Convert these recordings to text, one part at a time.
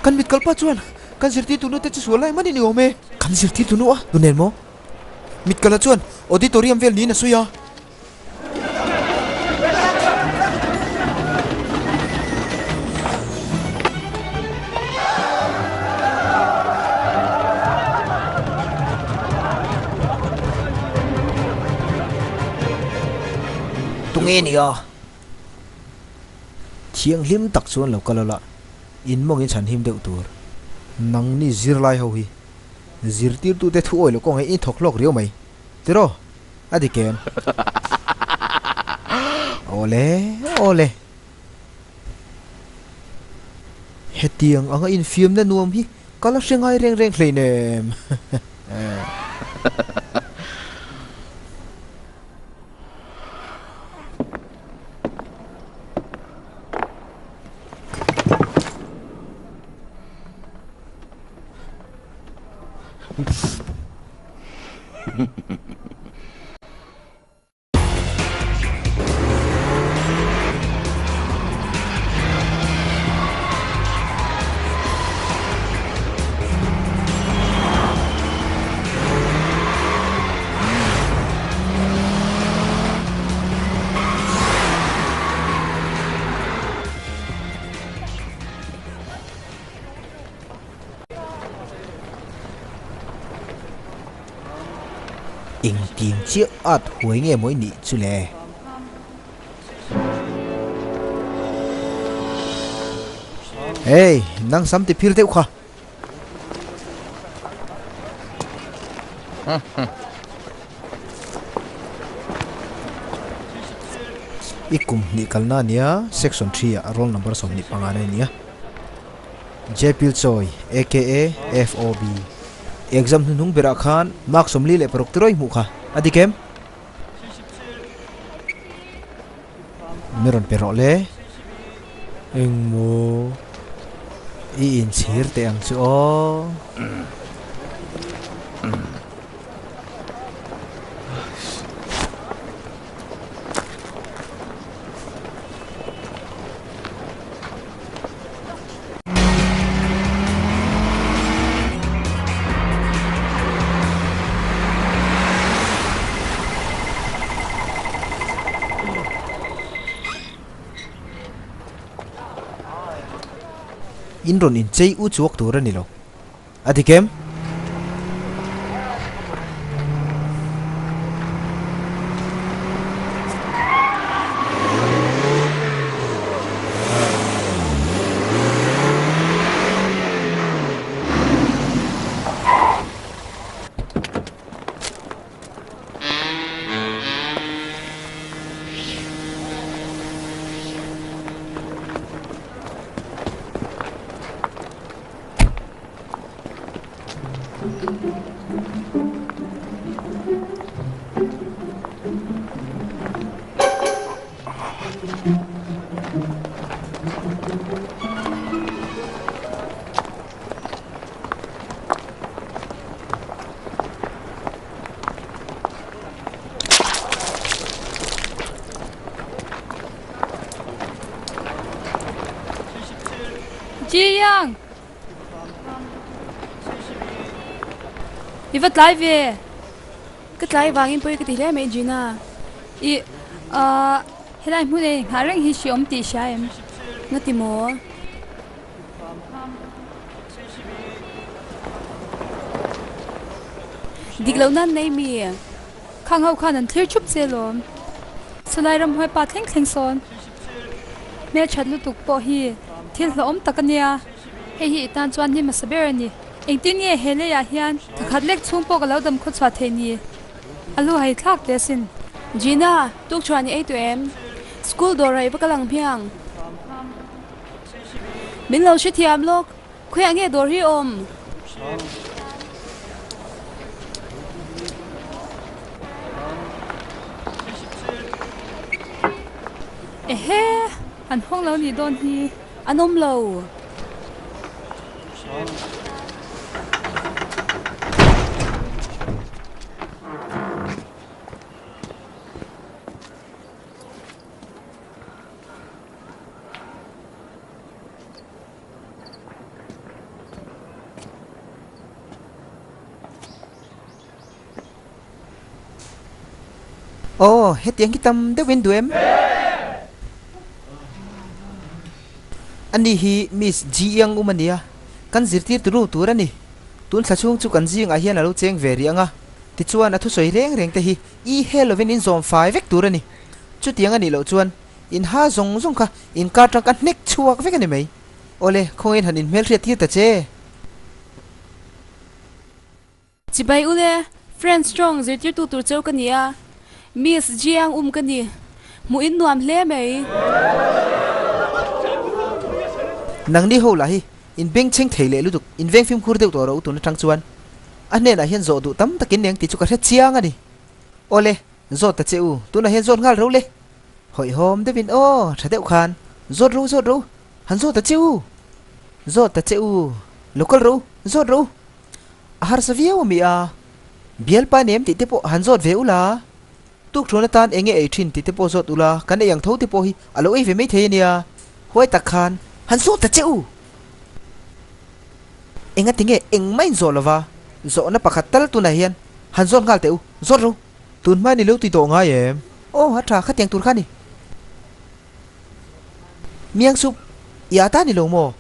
Kan mit kalpa chuan kan zirtirtu nu te chu sual lai man in i awm e. Kan zirtirtu nu a tu nen maw? Mit kala chuan auditorium vel niin a sawi a. Tunge nia? Thianghlim tak chuan lo kal ala, in mawngin chhanhim deuh tur. Nangni zirlai ho hi zirtirtute thu awih loh kawng hi in thawk hlawk riau mai. Tiraw? A dik em? Awle, awle. Hetiang anga infiamna nuam hi ka la hre ngai reng reng hleinem. Engtiang chiah at huai nge maw i nih chu le? Hey, nang sam ti phir deuh kha. I kum hnih kalna ania section 3 ah roll number 25 na ania. Jepil Choi aka FOB Exam hnuhnung berah khan mark 46 tirawi hmuh kha a dik em? Mi rawn pe rawh le. Engmaw i inchhir teh ang chu aw. In rawn inchei u chuak tur a ni lo. A dik em? Chiang! I va tlai ve. Ka tlai vangin pawi ka ti hle mai Gina. I ahh helai hmun e nghah reng hi hriawm tih i hria em? Nga ti maw? Dik loh nan nei mi? Khang ho khan an thlir thup che lawm. Chulai ramhuai pa thleng thleng sawn. Hmelthat lutuk pawh hi thil hlauhawm tak a nia. Hei hi i tan chuan ni hmasa ber a ni. Engtin nge he leiah hian thakhat lek chhung pawh ka lo dam khawchhuah theih ni? A lu hai thlak teh asin. Gina, tukṭhuan i ei tawh em? School dawr ah i va kal ang hmiang. Min lo hrethiam lawk. Khawiah nge dawr hi awm? Ehe, an hawng lo nih dawn hi. An awm lo. Aw, hetiang hi tam deuhin duh em? Ani hi Miss Ji Young um a nia, kan zirtir turu tur a ni. Tun thla chhung chu kan zingah hian a lo cheng ve rih ang a, tichuan a thusawi reng reng te hi i he lovin in zawm fai vek tur a ni. Chutiang a nih loh chuan in ha zawng zawng kha inkar tang ka hnek chhuak vek a ni mai. Awle, khawngin han inhmelhriat tir ta che. Chibai ule, Friends Strong zirtirtu tur cheu ka ni a, Miss Jiang um ka ni. Hmuh in nuam hle mai. Nangni ho lah hi in bengchheng thei leh lutuk, in veng fimkhur deuh tawh rawh u tun atang chuan. A hnenah hian zawh duh tam takin eng tih chu ka hre chiang a ni. Awle, zawt ta che u, tunah hian zawt nghal ro le. Hawihhawm deuhin aw, tha deuh khan, zawt ro zawt ro, han zawt ta che u. Zawt ta che u, lo kal ro, zawt ro. A harsa viau a mi a, bialpa nem tih te pawh han zawt ve ula, tukthuan atan eng nge ei thin tih te pawh zawt ula, kan ei ang tho te pawh hi a lo ei ve mai thei a nia, huai tak khan han zawt ta che u! Engati nge engmah in zawh lova, zawhna pakhat tal tunah hian han zawt nghal teh u, zawt ro! Tun hma ni lo ti tawh ngai em? Aw, a tha, khatiang tur kha a ni. Miang sup, i ata ni lo maw?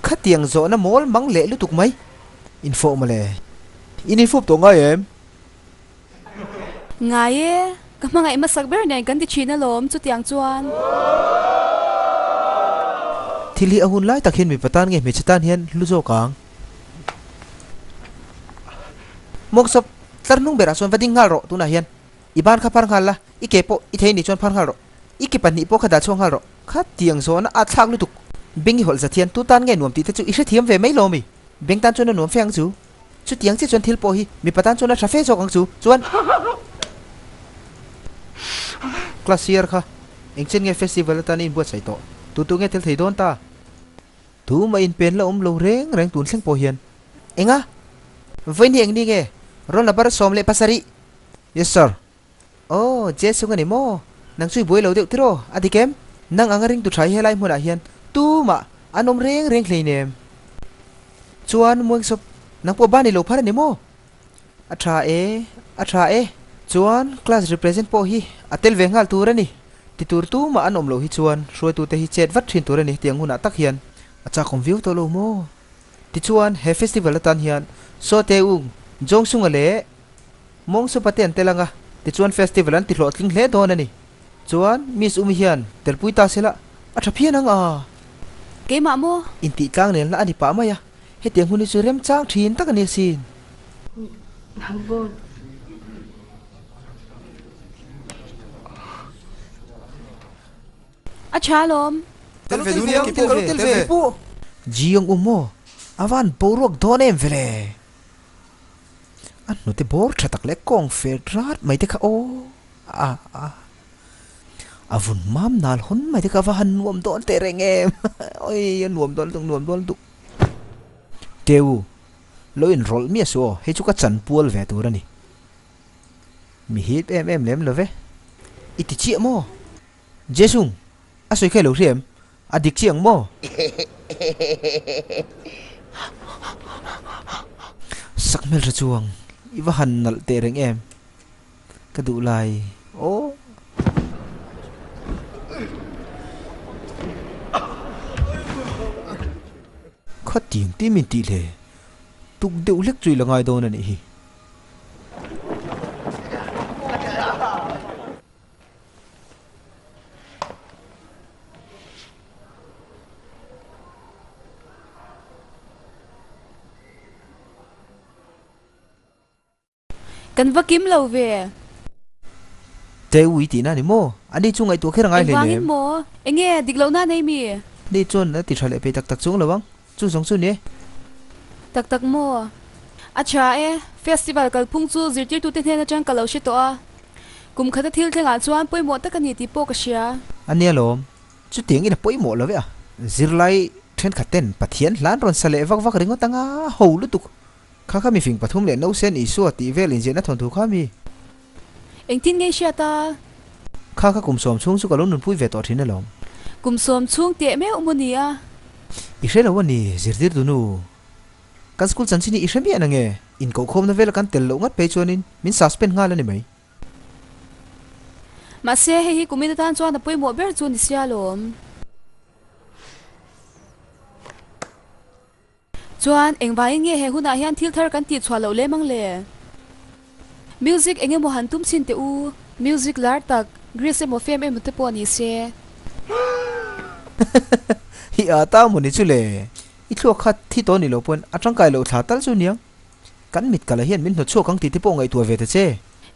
Khatiang zawhna mawl mang leh lutuk mai. Infawh mawle. In infup tawh ngai em? Ngai e, ka hmangaih hmasak ber nen kan ti thin alawm chutiang chuan. Thil hi a hun lai tak hian mipa tan nge hmeichhe tan hian hlu zawk ang. Mawksawp, tlar hnung berah chuan va ding nghal rawh tunah hian. I ban kha phar nghal la, i ke pawh i thei nih chuan phar nghal rawh. I ke pahnih pawh kha dah chhuak nghal rawh. Khatiang zawhna a thlak lutuk. Beng i hawlh zat hian tu tan nge nuam tih te chu i hrethiam ve mai lo mi? Beng tan chuan a nuam fe ang chu. Chutiang chiah chuan thil pawh hi mipa tan chuan a tha fe zawk ang chu. Chuan. Class year kha engchen nge festival atan i inbuatsaih tawh? Tu tu nge tel thei dawn ta? Tu mah inpen la awm lo reng reng tun thleng pawh hian. Enga? Vawiin hi engni nge? Roll number 17. Yes sir. Aw, Jesung a ni maw? Nang chu i buai lo deuh tiraw? A dik em? Nang anga ringtu tha hi helai hmunah hian tumah an awm reng reng hleinem. Chuan Muangsawp, nang pawh ban i lo phar a ni maw? A tha e, a tha e. Chuan class represent pawh hi a tel ve nghal tur a ni. Ti tur tumah an awm loh hi chuan hruaitute hi chet vat thin tur a ni tiang hunah tak hian. A chakawm viau tawh lo maw? Tichuan he festival atan hian Saw Tae Ung, Jong Sung-a leh Mawng Supa te an tel ang a, tichuan festival an ti hlawhtling hle dawn a ni. Chuan Miss Umi hian telpui ta sela a tha phian ang a. Keimah maw? Intih tlang nelna a ni pah mai a, hetiang hun hi chu remchang thin tak a ni asin. A tha alawm. Tel ve dunia ki pu tel ve pu. Ji ang u maw? A van boruak dawn em vele. A hnute bawr tha tak leh kawng fer rat mai te kha aw a a a vun mam nal hawn mai te kha a va han nuam dawn teh reng em oi a nuam dawn lutuk nuam dawn lutuk. Teu lo inrawlh miah suh aw hei chu ka chanpual ve tur a ni. Mi hip em em lem lo ve. I ti chiah maw? Jesung, a sawi kha i lo hria em? A dik chiah ang maw? Sak hmel hre chuang, i va han nalh teh reng em? Ka duh lai aw. Khatiang tih min tih le, tuk deuh hlek chu i la ngai dawn a nih hi. Kan va kim lo ve. Teu i tihna a ni maw? Ani chu ngaihtuah kher a ngai hle Engvangin maw? Enge dik lohna nei mi? Ni chuan a ti tha leh pei tak tak chung lo ang. Chu zawng chu ni e. Tak tak maw? A tha e, festival kalphung chu zirtirtute hnen atang ka lo hre tawh a. Kum khata thil thlengah chuan pawimawh tak a ni tih pawh ka hria. A nia lawm, chutiang in a pawimawh lo e a. Zirlai thenkhat ten Pathian hlan rawn sa leh vak vak ringawt anga ho lutuk. Kha kha mifing pathum leh Nausen Isua tih vel inziahna thawnthu kha mi. Engtin nge hriat a? Kha kha kum sawm chhung chu ka lo nunpui ve tawh thin alawm. Kum sawm chhung teh meuh maw ni a? I hre lo a ni, zirtirtu nu. Kan school chanchin hi i hre miah na nge? Inkohkhawmna vela kan tel loh ngat phei chuanin min suspend nghal a ni mai. Mahse, hei hi kumin atan chuan a pawimawh ber chu ni sia lawm. Chuan, engvangin nge he hunah hian thil thar kan tih chhuah loh lem ang le? Music eng emaw han tum chhin teh u. Music lar tak, Greece emaw fame emaw te pawh ni se. Hi a ta maw ni chu le? I thluak kha thi tawh ni lo pawn a tangkai loh thla tal chu niang. Kan mit kala hian min hnawtchhuak ang tih te pawh ngaihtuah ve ta che.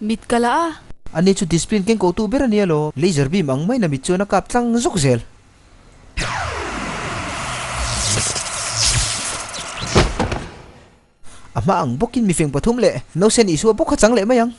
Mit kala a. Ani chu discipline keng kohtu ber a nia law. Laser beam ang maiin a mit chuan a kap tlang zawk zel. A hma ang bawkin mifeng pathum leh Nausen Isua bawk kha chang leh mai ang.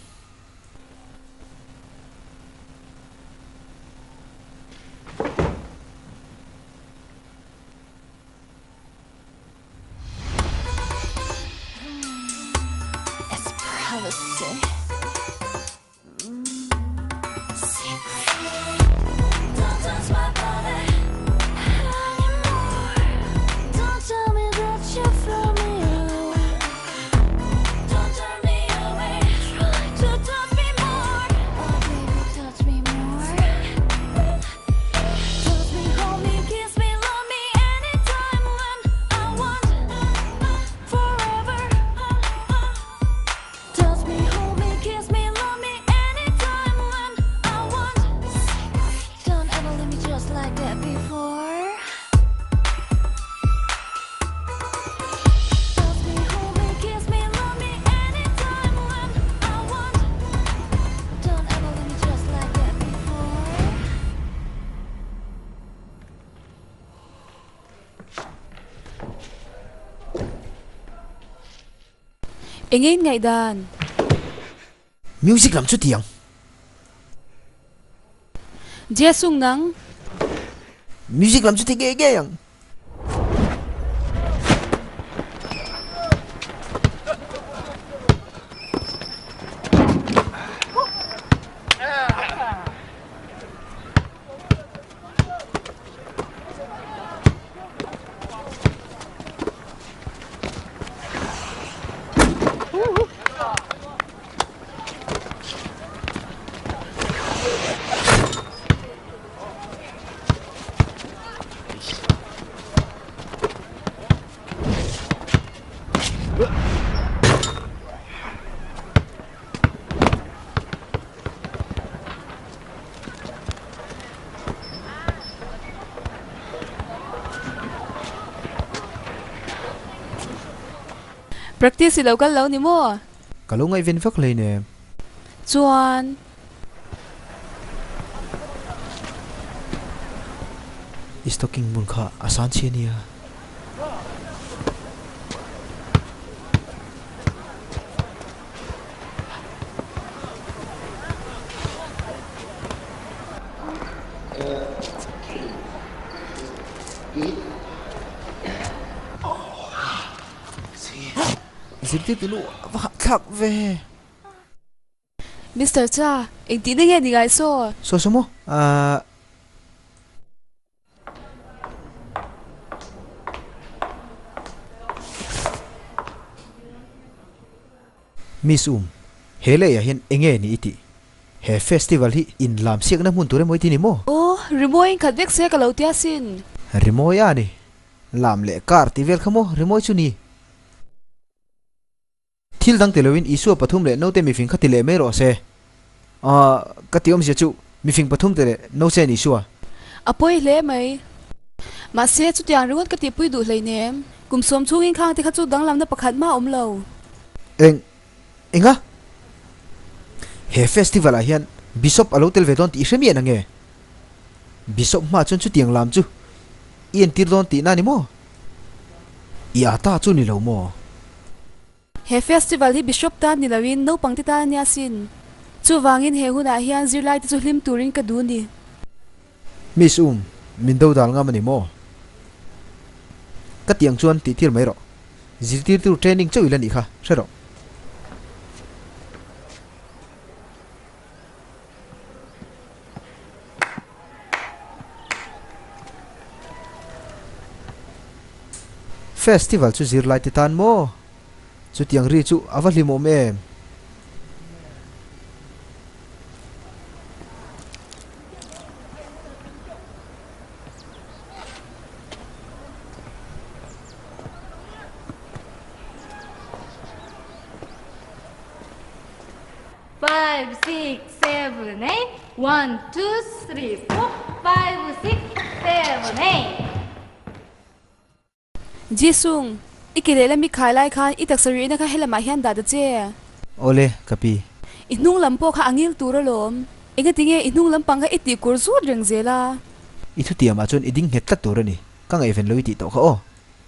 Enge in ngaihdan? Music lam chu tiang. Jesung nang. Music lam chu ti ngei ngei ang. Practice i lo kal lo ni maw? Ka lo ngaihven vak hleinem. Chuan. I stocking bun kha a san chhi a nia. Zirtirtu nu a va hahthlak ve. Mister Cha, engtihna nge ni ngai saw? Saw saw maw? Ahh. Miss Um, he leiah hian enge ni i tih? He festival hi inlam siakna hmun tur emaw i ti ni maw? Aw, rimawi in khat vek se ka lo tia sin. Rimawi a ni. Lam leh kar tih vel kha maw rimawi chu ni? Thil dang ti loin Isua pathum leh naute mifing kha ti leh mai rawh se. Aah, ka ti awmzia chu mifing pathum te leh nause an Isua. A pawi hle mai. Mahse, chutiang ringawt ka tihpui duh hleinem. Kum sawm chhungin khang te kha chu danglamna pakhat mah a awm lo. Eng, enga? He festival ah hian Bishop a lo tel ve dawn tih i hre miah na nge? Bishop hma chuan chutiang lam chu i entir dawn tihna a ni maw? I ata chu ni lo maw? He festival hi Bishop tan ni loin naupang te tan a nia sin. Chuvangin he hunah hian zirlai te chu hlim turin ka duh ni. Miss Um, min do dal ngam a ni maw? Ka tiang chuan tih tir mai rawh. Zirtirtu training chauh i la nih kha, hre rawh. Festival chu zirlai te tan maw? Chutiang ri chu a va hlimawm em? 5, 6, 7, 8, 1, 2, 3, 4, 5, 6, 7, 8. Jisung, i ke lehlam i khai lai khan i taksa rihna kha helamah hian dah ta che. Awle, ka pi. I hnung lam pawh kha a ngil tur alawm. Engatinge i hnung lampang kha i tih kur zut reng zel a? I thutiamah chuan i ding nghet tlat tur a ni. Ka ngaihven lo i tih tawh kha aw.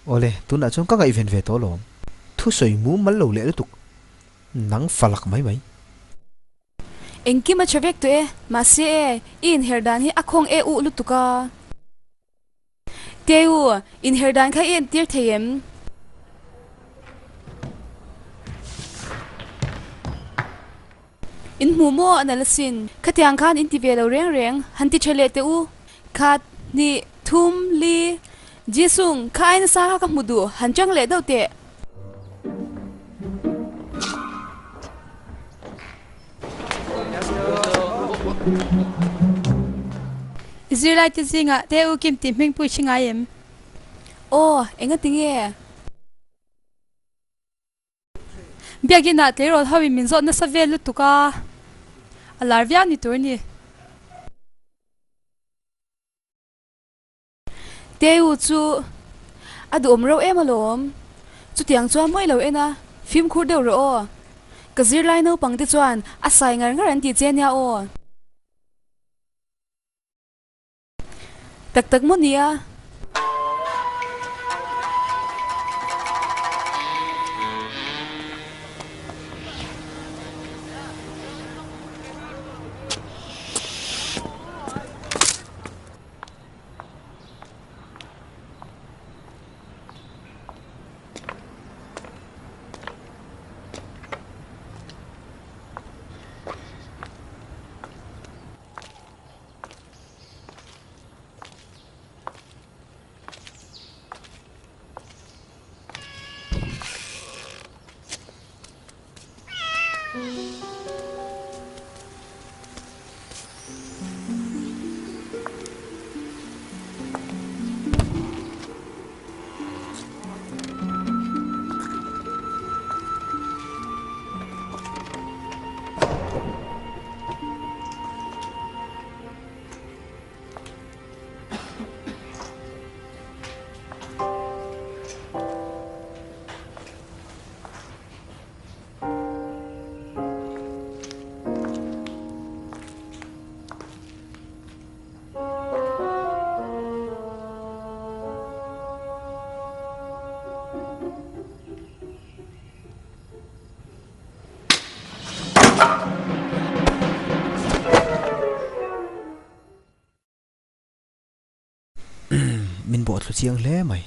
Awle, tunah chuan ka ngaihven ve tawh alawm. Thusawi mumal lo leh lutuk. Nang falak mai mai. Engkim a tha vek tawh e, mahse e, i inher dan hi a khawng e uh lutuk a. Teu, inher dan kha i entir thei em? In hmuh maw a nalh asin. Khatiang khan in ti ve lo reng reng, han ti tha leh teh u. Khat, hnih, thum, li. Jisung, kha ai nasa kha ka hmu duh, han chang leh deuh teh. I zirlai te zingah te u Kim tih hming pui hri ngai em? Aw, enga tinge? Biakinah tleirawl ho in min zawh nasa vel lutuk a, a lar viau ni tur ni. Teu chu a duhawm reuh em alawm. Chutiang chuan mawi lo en a, fimkhur deuh rawh aw. Ka zirlai naupang te chuan a sai ngar ngar an tih che nia aw. Tak tak maw nia? Min bawh thlu chiang hle mai.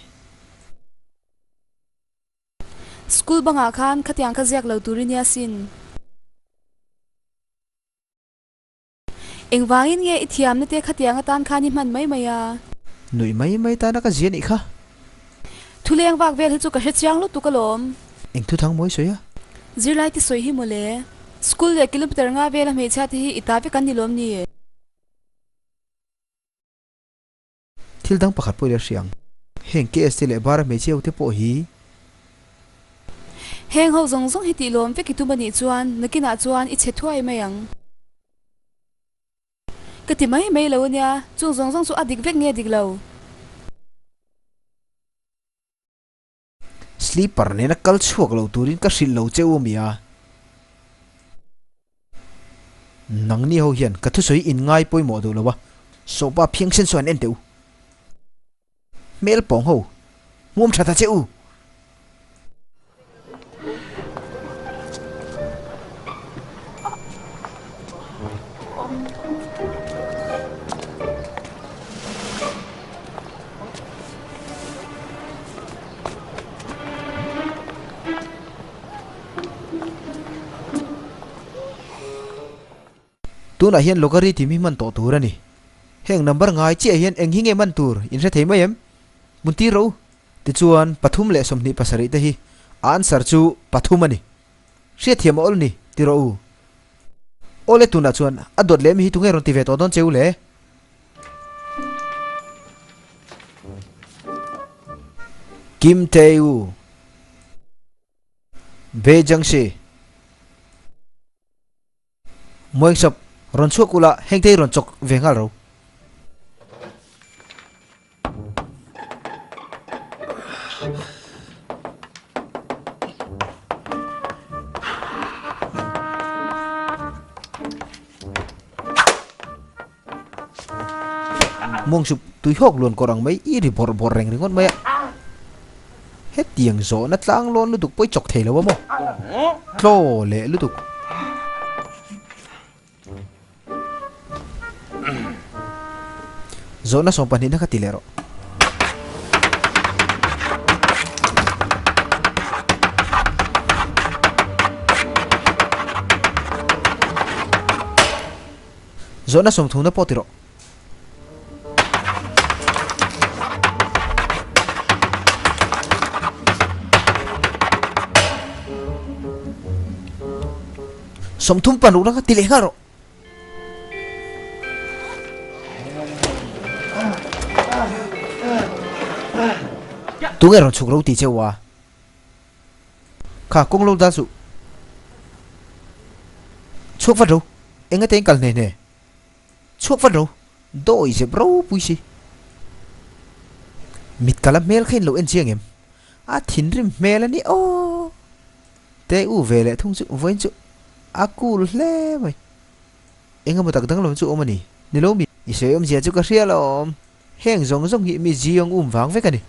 School bangah khan khatiang kha ziak lo tur i nia sin. Engvangin nge i thiamna te khatiang atan khan i hman mai mai a? Nuih mai mai tana ka zia nih kha. Thuleng vak vel hi chu ka hre chiang lutuk alawm. Eng thu thang mawi sawi a? Zirlai te sawi hi mawle. School leh kilometer nga vela hmeichhia te hi i ta vek an ni lawm ni? Thil dang pakhat pawh i la hria ang. Heng KST leh Bara hmeichhia ho te pawh hi. Heng ho zawng zawng hi tih lawm vek i tum a nih chuan nakinah chuan i chhe thuai mai ang. Ka ti mai mai lo a nia, chung zawng zawng chu a dik vek nge dik lo? Sleeper nena kal chhuak lo turin ka hrilh lo che u ania. Nangni ho hian ka thusawi in ngai pawimawh duh lo a, sawhpa phiangsen sawn en teh u. Hmel pawng ho, hmuam tha ta che u. Tunah hian logarithm hi hman tawh tur a ni. Heng number ngai chiah hian eng hi nge hman tur in hre thei mai em? Hmun tir rawh u. Tichuan, 3 27 te hi a answer chu pathum a ni. Hriatthiam a awl ni, ti rawh u. Awle tunah chuan a dawt leh mi hi tunge rawn ti ve tawh dawn che u le? Kim Tae-woo, Bae Jung-si, Muangsap, rawn chhuak ula hengte hi rawn chawk ve nghal ro. Muangsup tui hawk luan kawr ang mai i ri bawrh bawrh reng ringawt mai a. Hetiang zawhna tlang lawn lutuk pawh i chawk thei lo a maw? Tlaw leh lutuk. Zawhna sawm pahnihna kha ti leh rawh. Zawhna sawmthumna pawh ti rawh. Sawmthum panrukna kha ti leh nghal rawh. Tunge rawn chhuk ro ti cheu a? Kha kawng lo dal suh. Chhuak vat ro. Enga te in kal hne hne. Chhuak vat ro. Dawi zep ropui si. Mit kala hmel kha in lo en chiang em? A thinrim hmel a ni aw. Te u ve leh thung chu vawiin chu a cool hle mai. Engemaw tak danglam chu awm a ni. Ni lo mi? I sawi awmzia chu ka hria lo awm. Heng zawng zawng hi Miss Ji Young um vang vek a ni.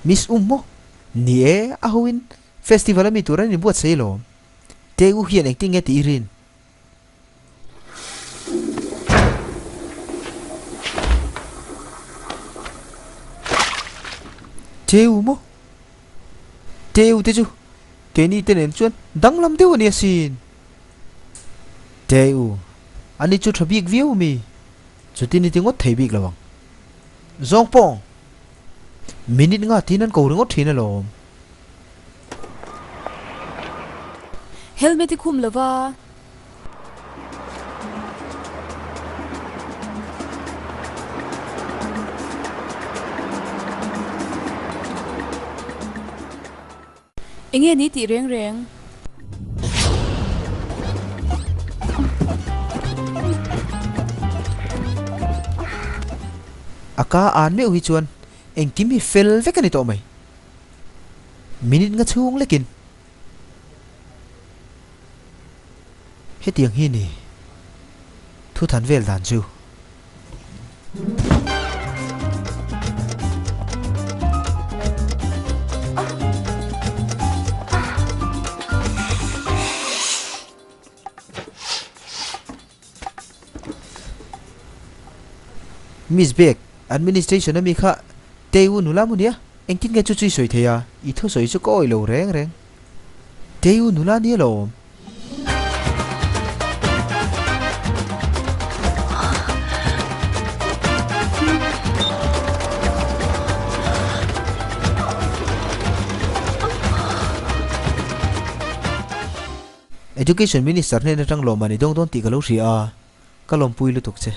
Miss um maw? Ni e, a hoin festival a mi tur an inbuatsaih alawm. Tae-u hian engtin nge tih i rin? Tae-u maw? Tae-u te chu keini te nen chuan danglam deuh a ni asin. Tae-u, ani chu tha bik viau mi? Chutin i ti ngawt thei bik lo ang. Zawng pawng! Minute nga tin an ko ringawt thin alawm. Helmet i khum lova. Enge ni tih reng reng? A ka an meuh hi chuan engkim hi fel vek a ni tawh mai. Minute nga chhung lekin hetiang hi ni thuthan vel dan chu. Miss Bek, Administration ami kha Teiwu nula maw nia? Engtin nge chu chu i sawi thei a? I thusawi chu ka awih lo reng reng. Teiwu nula nia lo awm. Education Minister hnen atang lawmman i dawng dawn tih ka lo hria a, ka lawmpui lutuk che.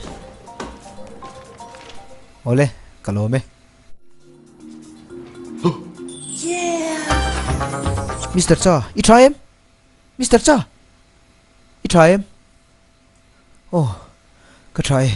Awle, ka lawm e. Mister Cha, i tha em? Mister Cha, i tha em? Aw, ka tha e.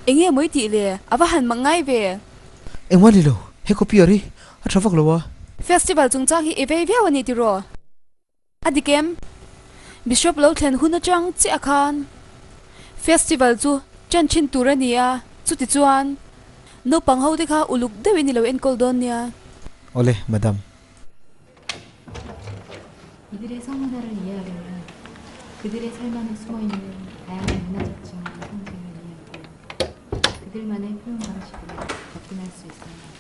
Enge maw i tih le? A va han mak ngai ve. Engmah ni lo, he copier hi a tha vak lo a. Festival chungchang hi i vei viau a ni tiraw? A dik em? Bishop lo thlen hun atang chiah khan festival chu ṭan ṭhin tur a ni a, chuti chuan naupang ho te kha uluk deuhin i lo enkawl dawn nia. Awle, madam. 이들의 성문화를 이해하려면 그들의 삶 안에 숨어 있는 다양한 문화적 지형과 상징을 이해하고 그들만의 표현 방식으로 접근할 수 있어야 합니다.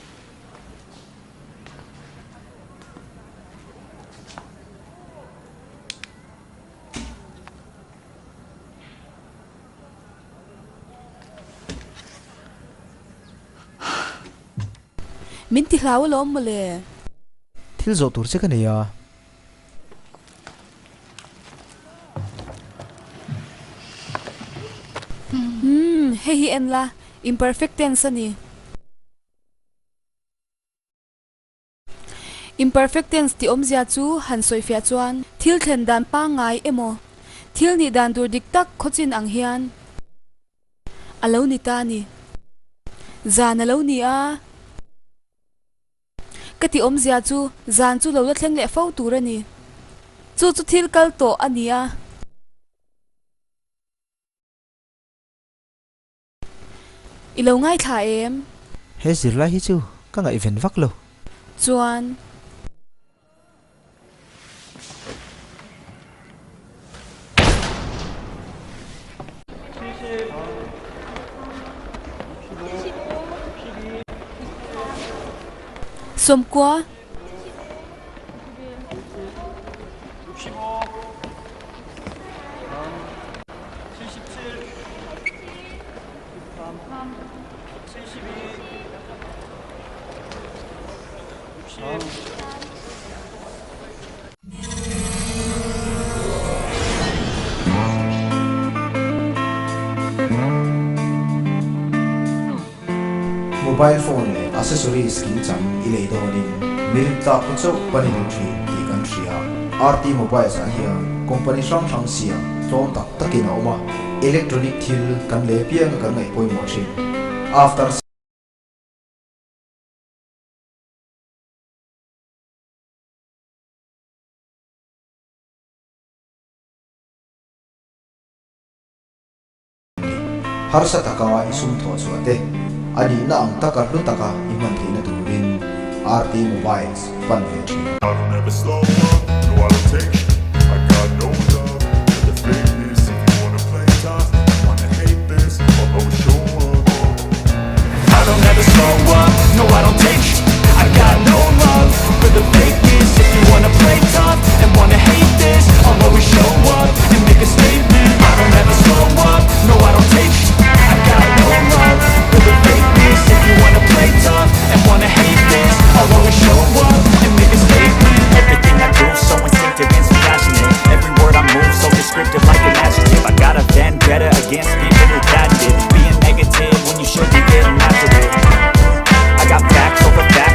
Min ti hlau alawm mawle. Thil zawh tur che ka nei a. Umm, hei hi en la, imperfect tense a ni. Imperfect tense tih awmzia chu han sawifiah chuan thil thlen dan pangngai emaw, thil nih dan tur dik tak khawchin ang hian a lo ni ta a ni. Zan a lo ni a. Ka tih awmzia chu zan chu lo la thleng leh fo tur a ni. Chu chu thil kal tawh a ni a. I lo ngaithla em? He zirlai hi chu ka ngaihven vak lo. Chuan. Sawmkua. Mobile phone leh accessories kimchang i lei dawnin mirin tlak te chauh pan i duh thin tih kan hria. RT Mobiles ah hian company hrang hrang siam tlawm tak takin a awm a, electronic thil kan lei apianga kan ngaih pawimawh thin. After. Harsa taka i sum thawh chhuah te, a nihna ang taka hlu taka i hman theihna turin RT Mobiles pan ve thin. I don't ever slow up, no I don't take sh I got no love for the fakeness If you wanna play tough and wanna hate this I'll always show up I don't ever slow up, no I don't take sh I got no love for the fakeness If you wanna play tough and wanna hate this I'll always show up and make a statement I don't ever slow up, no I don't take sh I got no love for the fakeness If you wanna play tough and wanna hate this I'll always show up and make a statement Everything I do, so instinctive and so passionate Every word I move, so descriptive like an adjective I got a vendetta against people who patented Being negative when you should be getting after it I got facts over facts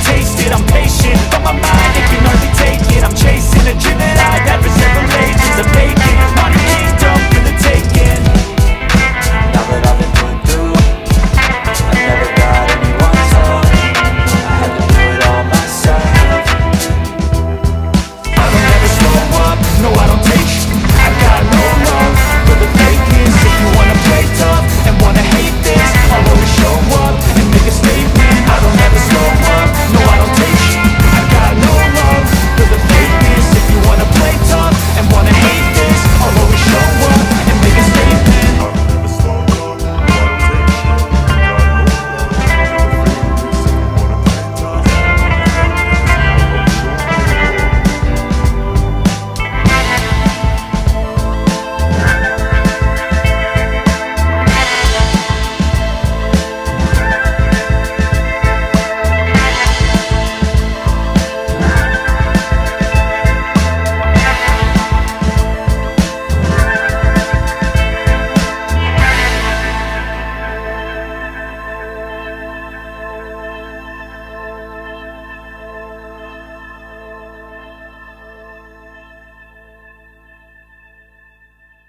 taste it, I'm patient, but my mind, it can hardly take it. I'm chasing a dream that I've had for several ages. A vacant, modern kingdom for the taking. Now that I've been put through, I never got anyone's help. I had to do it all myself. I don't ever slow up, no I don't take sh- I got no love for the fakeness. If you wanna play tough and wanna hate this, I'll always show up and make a statement. I don't ever slow up, no I don't take sh- I got no love for the fakeness. If you wanna play tough and wanna hate this, I'll always show up and make a statement. I don't ever slow up, no I don't take shit. I got no love for the fakeness. If you wanna play tough and wanna hate this, I'll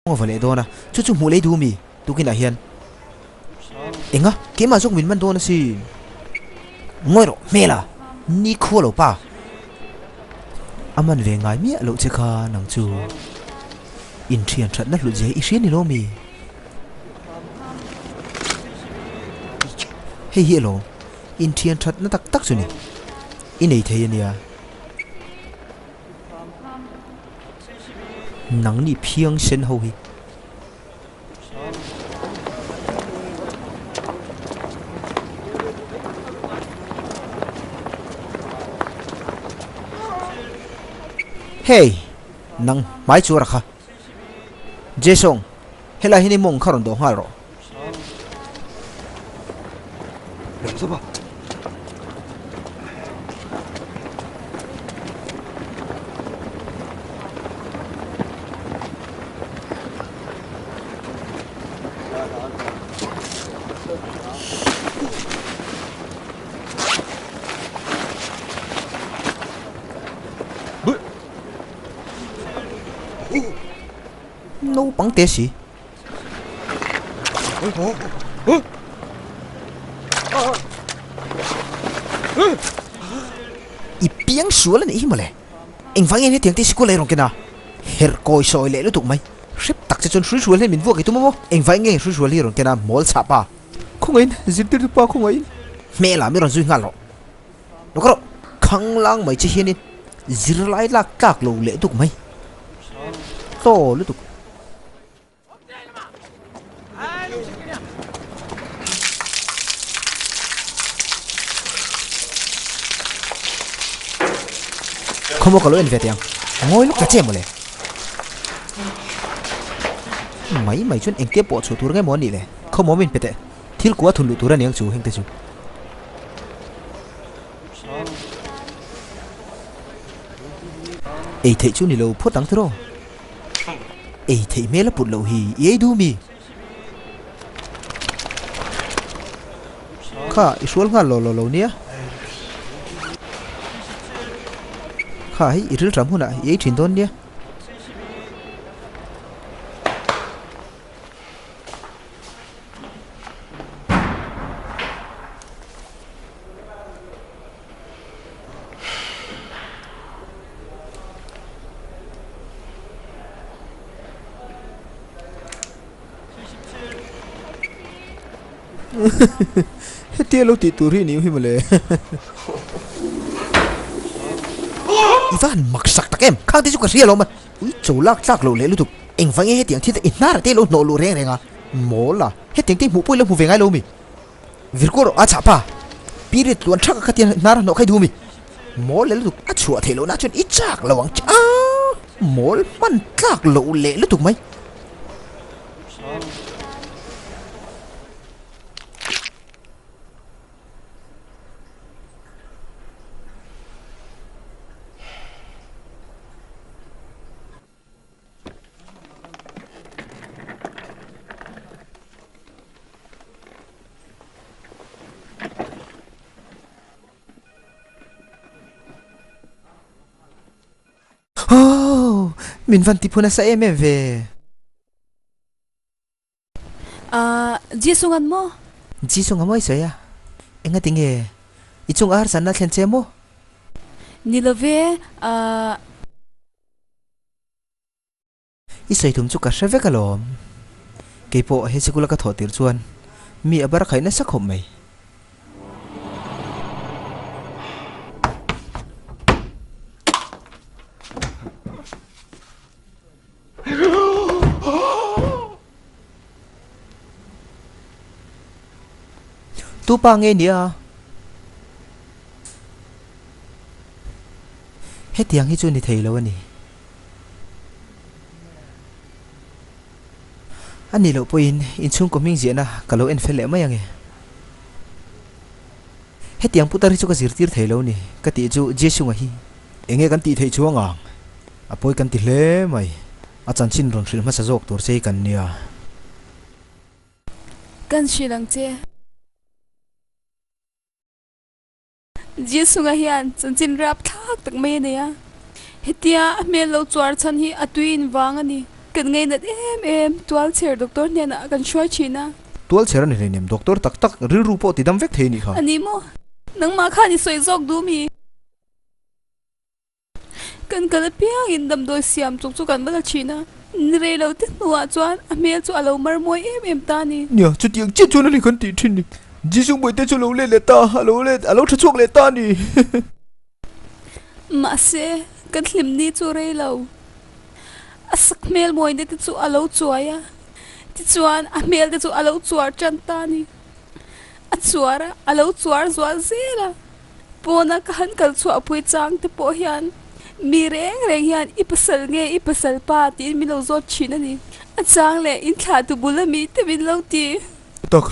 always show up. Kawng a va leh dawn a, chu chu hmuh lei duh mi tukinah hian enga keimah zawk min man dawn asin. Ngawi rawh hmel a, ni khua lo pa. A man ve ngai miah loh che kha nang chu inthian thatna hlut zia i hria ni lo mi? Hei hi alawm inthian thatna tak tak chu ni i nei thei ania. Nangni phiang sen ho hi. Hey! Nang hmai chu a ra kha. Jason, helai hian i mawng kha rawn dawh nghal rawh. Naupang te si. I piang sual a nih hi mawle. Engvang nge hetiang te sikul ei rawn ken a? Herh kawi sawi leh lutuk mai. Hrep tak che chuan hrui hrual hian min vuak i tum a maw? Engvang nge hrui hrual hi rawn ken a mawl chhah pa? Khawngaihin zirtirtu pa khawngaihin. Hmel ah mi rawn zui nghal rawh. Lawk rawh. Khanglang mai che hianin zirlai lak tlak lo leh duk mai. Tlaw lutuk. Khawmaw ka lo en ve teh ang. Ngawi lawk ta che mawle. Mai mai chuan engtia pawh chhuah tur nge maw a nih le? Khawmaw min pe teh. Thil kua thun luh tur a ni ang chu heng te chu. Ei theih chu ni lo phawt ang tiraw? Ei theih hmel a put loh hi i ei duh mi? Kha i hrual nghal law law lo nia. Kha hei i rilṭam hunah i ei ṭhin dawn nia. Hetia lo tih tur hi ni hi mawle. I va han mak sak tak em? Khang te chu ka hria lo ma. Ui cho lak tlak loh leh lutuk. Engvang nge hetiang thil te i hnar te lo hnawh luh reng reng a? Mawl a, hetiang te hmuh pawh i lo hmu ve ngai lo mi? Virkur a chah pa. Period tluan thak a khatiang hnar a hnawh khai duh mi? Mawl leh lutuk a chhuah theih lohna chuan i chak lo ang che a! Mawl hman tlak loh leh lutuk mai. Min van ti phu nasa em em ve. Ahh, Jisung an maw? Jisung a mawi sawi a, engati nge i chung a harsatna thlen che maw? Ni lo ve, ahh. I sawi tum chu ka hre vek alawm. Keipawh he sikula ka thawh tir chuan mi a bar khaih nasa khawp mai. Tu pa nge nia? Hetiang hi chu ni thei lo a ni. A nih loh pawhin inchhungkaw hming ziahna ka lo en fel leh mai ange. Hetiang putar hi chu ka zirtir thei lo ni ka tih chu Jesunga hi. Enge kan tih theih chuang ang? A pawi kan ti hle mai. A chanchin rawn hrilh hmasa zawk tur che hi kan nia. Kan hrilh ang che. Jesunga hian chanchin rap thlak tak mai a nei a. Hetia a hmel lo chuar chhan hi a tui in vang a ni. Kan ngainat em em tualchher doctor hnenah kan hruai thin a. Tualchher a ni hleinem doctor tak tak rilru pawh ti dam vek thei a nih kha. A ni maw? Nangmah khan i sawi zawk duh mi? Kan kal apiangin damdawi siam chuk chu kan va la thin a, ni rei lo te hnuah chuan a hmel chu a lo mar mawi em em ta a ni. Nia, chutiang chiah chuan a ni kan tih thin ni. Jisung Bawihte chu a lo let leh ta, a lo let, a lo tha chhuak leh ta a ni. Mahse, kan hlim ni chu rei lo. A sak hmel mawina te chu a lo chuai a, tichuan a hmel te chu a lo chuar tan ta a ni. A chuar a, a lo chuar zual zel a. Pawna ka han kal chhuahpui chang te pawh hian mi reng reng hian i pasal nge i pasal pa tiin min lo zawt thin a ni. A chang leh in thlah tu bul a mi te min lo ti. Tak.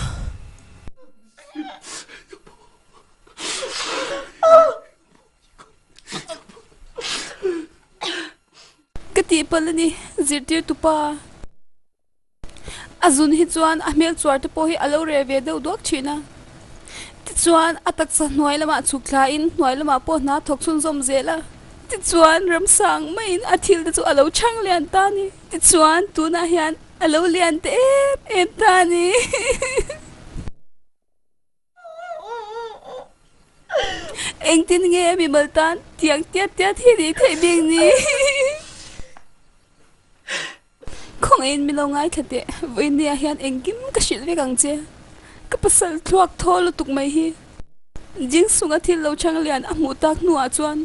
Ka tihpalh a ni, zirtirtu pa. A zun hi chuan a hmel chuar te pawh hi a lo reh ve deuh duak thin a. Tichuan a taksa hnuai lamah chhuk thlain hnuai lamah pawh hna thawk chhunzawm zel a. Tichuan ramsang maiin a thil te chu a lo chhang lian ta a ni. Tichuan tunah hian a lo lian te em em ta a ni. Engtin nge mimal tan tiang tiat tiat hi nih theih bik ni? Khawngaihin min lo ngaithla teh, vawinia hian engkim ka hrilh vek ang che. Ka pasal thluak thaw lutuk mai hi. Jingsunga thil lo chhang lian a hmuh tak hnuah chuan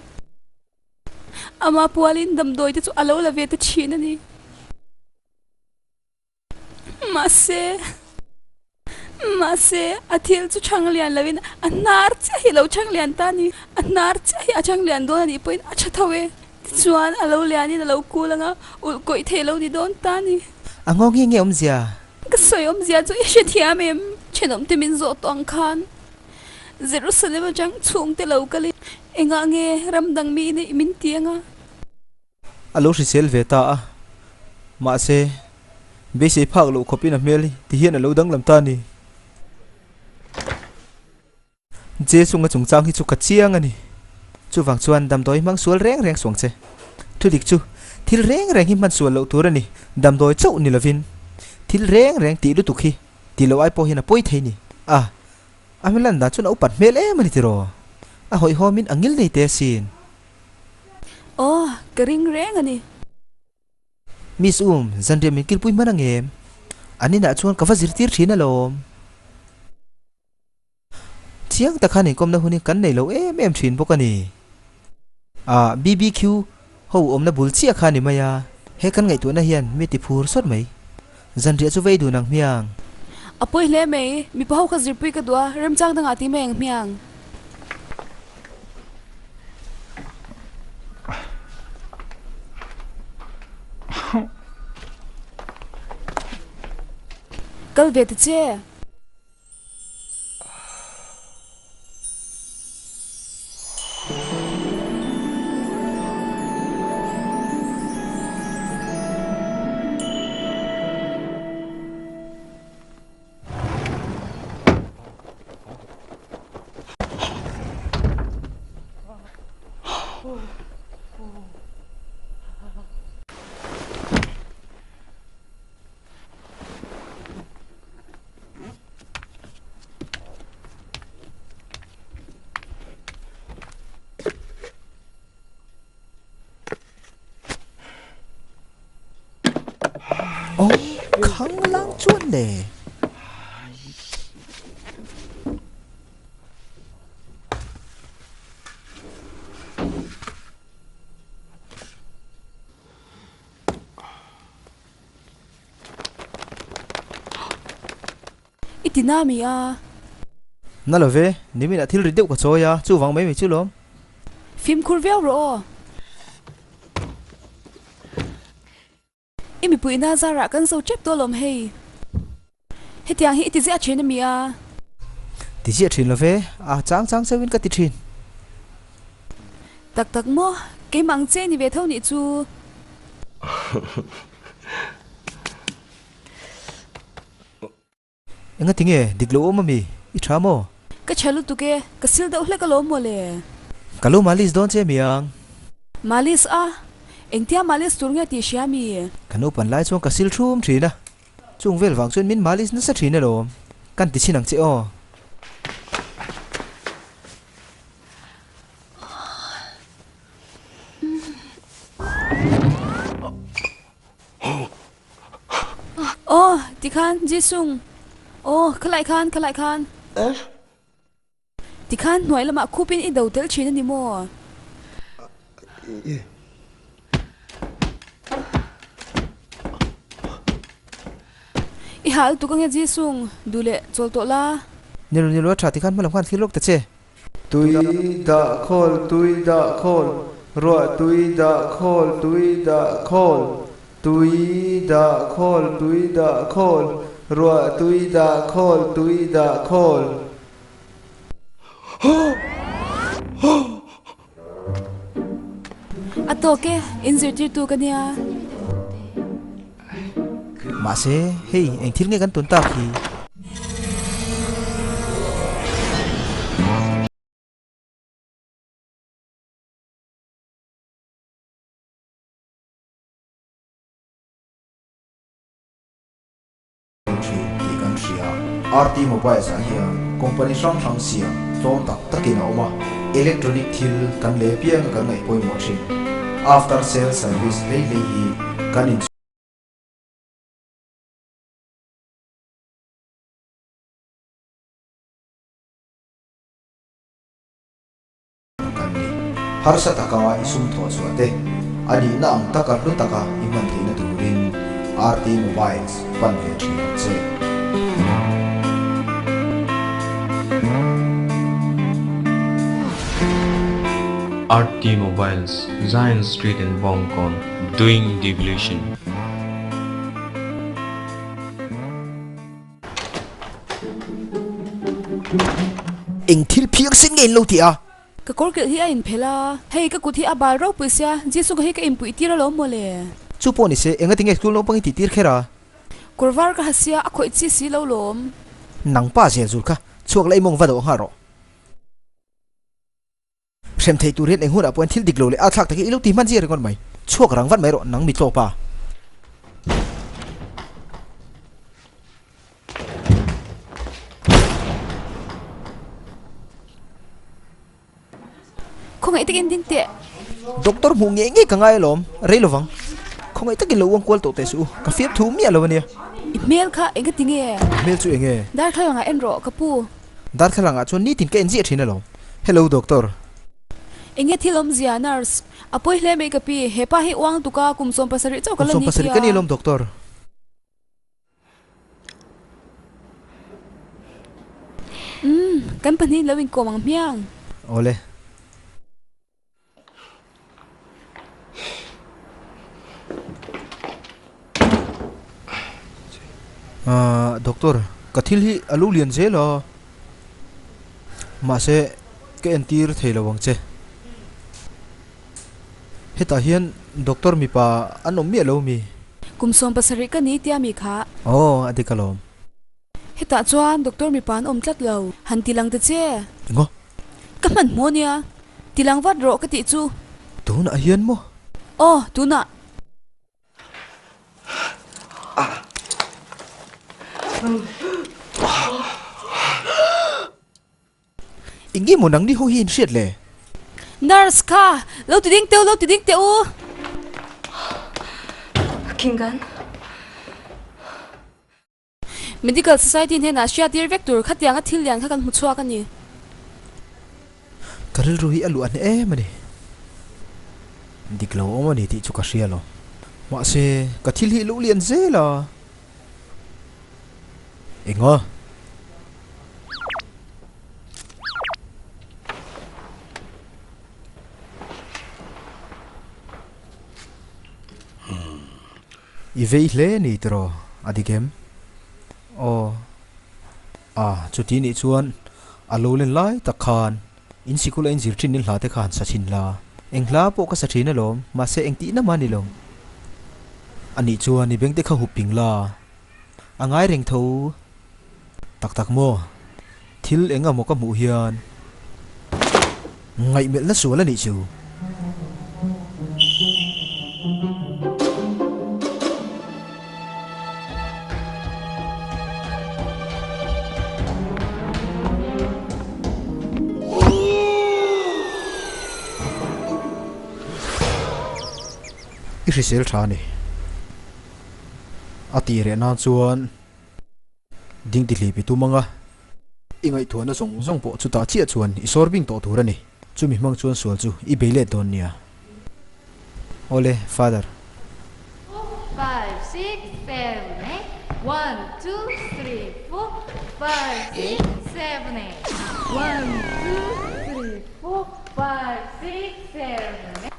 ama pualin damdawi te chu a lo la ve ta thin a ni. Mahse, mahse, a thil chu chhang lian loin a hnar chiah hi a lo chhang lian ta a ni. A hnar chiah hi a chhang lian dawn a nih pawhin a tha tho e. Tichuan, a lo lianin a lo kul ang a, ulh kawih thei lo ni dawn ta a ni. A nghawng hi nge awmzia? Ka sawi awmzia chu i hrethiam em? Thenawmte min zawh tawh ang khan Jerusalem atang chhungte lo kalin engah nge ram dang mi neih min ti ang a? A lo hrisel ve ta a, mahse, beisei phak loh khawpin a hmel hi ti hian a lo danglam ta a ni. Jesunga chungchang hi chu ka chiang a ni. Chuvang chuan damdawi hmang sual reng reng suang che. Thudik chu thil reng reng hi hman sual loh tur a ni, damdawi chauh ni lovin thil reng reng tih lutuk hi tih loh ai pawh hian a pawi thei ni. A, a hmel lan dan chuan a upat hmel em a ni tiraw? A hawihhawmin a ngil nei te asin. Aw, ka ring reng a ni. Miss Um, zanriah min kilpui hman ang em? An inah chuan ka va zirtir thin alawm. Chiang tak khan inkawmna hun hi kan nei lo em em thin bawk a ni. Ah, BBQ ho awmna bul chiah kha a ni mai a. He kan ngaihtuahna hian mi ti phur sawt mai. Zanriah chu vei dun ang hmiang. A pawi hle mai, mipa ho kha zirpui ka duh a, remchang dangah ti mai ang hmiang. Kal ve ta che. Aw, khanglang chuan le. I ti na mi a? Na lo ve, nimin ah thil ri deuh ka chawi a, chuvang mai mai chu lawm. Fimkhur viau rawh aw. I mipuina zarah kan zo tep tawh lawm hei. Hetiang hi i ti ziah thin a mi a? Ti ziah thin lo ve, a chang chang chauhin ka ti thin. Tak tak maw, keimah ang che ni ve tho nih chu. Enga tinge dik lo awm ami? I tha maw? Ka tha lutuk e, ka sil deuh hlek alawm maw le. Ka lo malis dawn che mi ang. Malis a? Engtia malis tur nge tih hria mi? Ka naupan lai chuan ka sil thum thin a, chung vel vang chuan min malis nasa thin alawm. Kan ti chhin ang che aw. Aw, tikhan Jisung. Aw, khalai khan, khalai khan. Tikhan hnuai lamah khupin i do tel thin a ni maw? I hal tuk ange Jisung, duh leh chawl tawh la. Nilo nilo a tha tikhan hmalam khan thlir lawk ta che. Tui dah khawl, tui dah khawl, ruah tui dah khawl, tui dah khawl, tui dah khawl, tui dah khawl, ruah tui dah khawl, tui dah khawl. A tawk e, in zirtirtu ka nia. Mahse, hei eng thil nge kan tawn tak hi? Thin tih kan hria. RT Mobiles ah hian company hrang hrang siam tlawm tak takin a awm a, electronic thil kan lei apianga kan ngaih pawimawh thin. After sale service hlei hlei hi kan in. Kan ni. Harsa taka i sum thawh chhuah te, a nihna ang taka hlu taka i hman theihna turin RT Mobiles pan ve thin ang che. RT Mobiles, Zion Street in Bawngkawn, doing devolution. Eng thil phiang sen nge in lo ti a? Ka kawr kilh hi a inphelh a, hei ka kut hi a bal ropui sia, Jesu ka hi ka inpuih tir alawm maw le. Chu pawh ni se, enga tinge school naupang i tih tir kher a? Kawr var ka ha sia, a khawih chi si lo lawm. Nang pa zel zul kha, chhuak la i mawng va dawh nghal rawh. Hrem theih tur hian eng hunah pawhin thil dik lo leh athlak tak hi i lo ti hman zia ringawt mai. Chhuak rang vat mai rawh nang mi tlawp a. Khawngaih takin ding teh. Doctor hmuh ngei ngei ka ngai alawm, rei lovang. Khawngaih takin lo uang kual tawh teh suh u, ka fiam thu miah lo ania. I hmel kha eng ka ti nge? I hmel chu eng nge? Darthlalang ah en rawh ka pu. Darthlalangah chuan nitin ka en ziah thin alawm. Hello Doctor. Enge thil awmzia nurse? A pawi hle mai ka pi, he pa hi uang tuk a kum 70 chauh ka la Kum ni 70 ka ni tia. alawm Doctor. Umm, kan pahnih lo inkawm ang hmiang. Awle. Ahh doctor ka thil hi a lo lian zel a mahse ka entir thei lo ang che hetah hian doctor mipa an awm miah lo mi. Kum 70 ka ni tia mi kha. Aw a dik alawm. Hetah chuan doctor mipa an awm tlat lo, han ti lang ta che. Engaw? Ka hmanhmawh nia, ti lang vat rawh ka tih chu. Tunah hian maw? Aw, tunah. Eng nge maw nangni ho hi in hriat le? Nurse kha, lo ti ding teh u, lo ti ding teh u. Kingan. Medical Society hnenah hriattir vek tur khatianga thil lian kha kan hmu chhuak a ni. Ka rilru hi a luah hneh em a ni. Dik lo awm a ni tih chu ka hria lo. Mahse, ka thil hi luh lian zel a. Enga? I vei hle ni tiraw a dik em? Aw. A, chuti nih chuan a lo len lai tak khan in sikul a inzir thin in hla te kha han sa thin la. Eng hla pawh ka sa thin alawm, mahse eng tihna mah ni lo. A nih chuan i beng te kha hup ping la. A ngai reng tho. Tak tak maw? Thil eng emaw ka hmuh hian ngaihmelhna sual a nih chu. I hrisel tha a ni. A tih reh nan chuan ding ti hlip i tum ang a. I ngaihtuahna zawng zawng pawh chutah chiah chuan i sawr bing tawh tur a ni. Chumi hmang chuan sual chu i bei let dawn nia. Awle, Father. Four, five, six, seven, eight, one, two, three, four, five, six, seven, eight, one, two, three, four, five, six, seven, eight.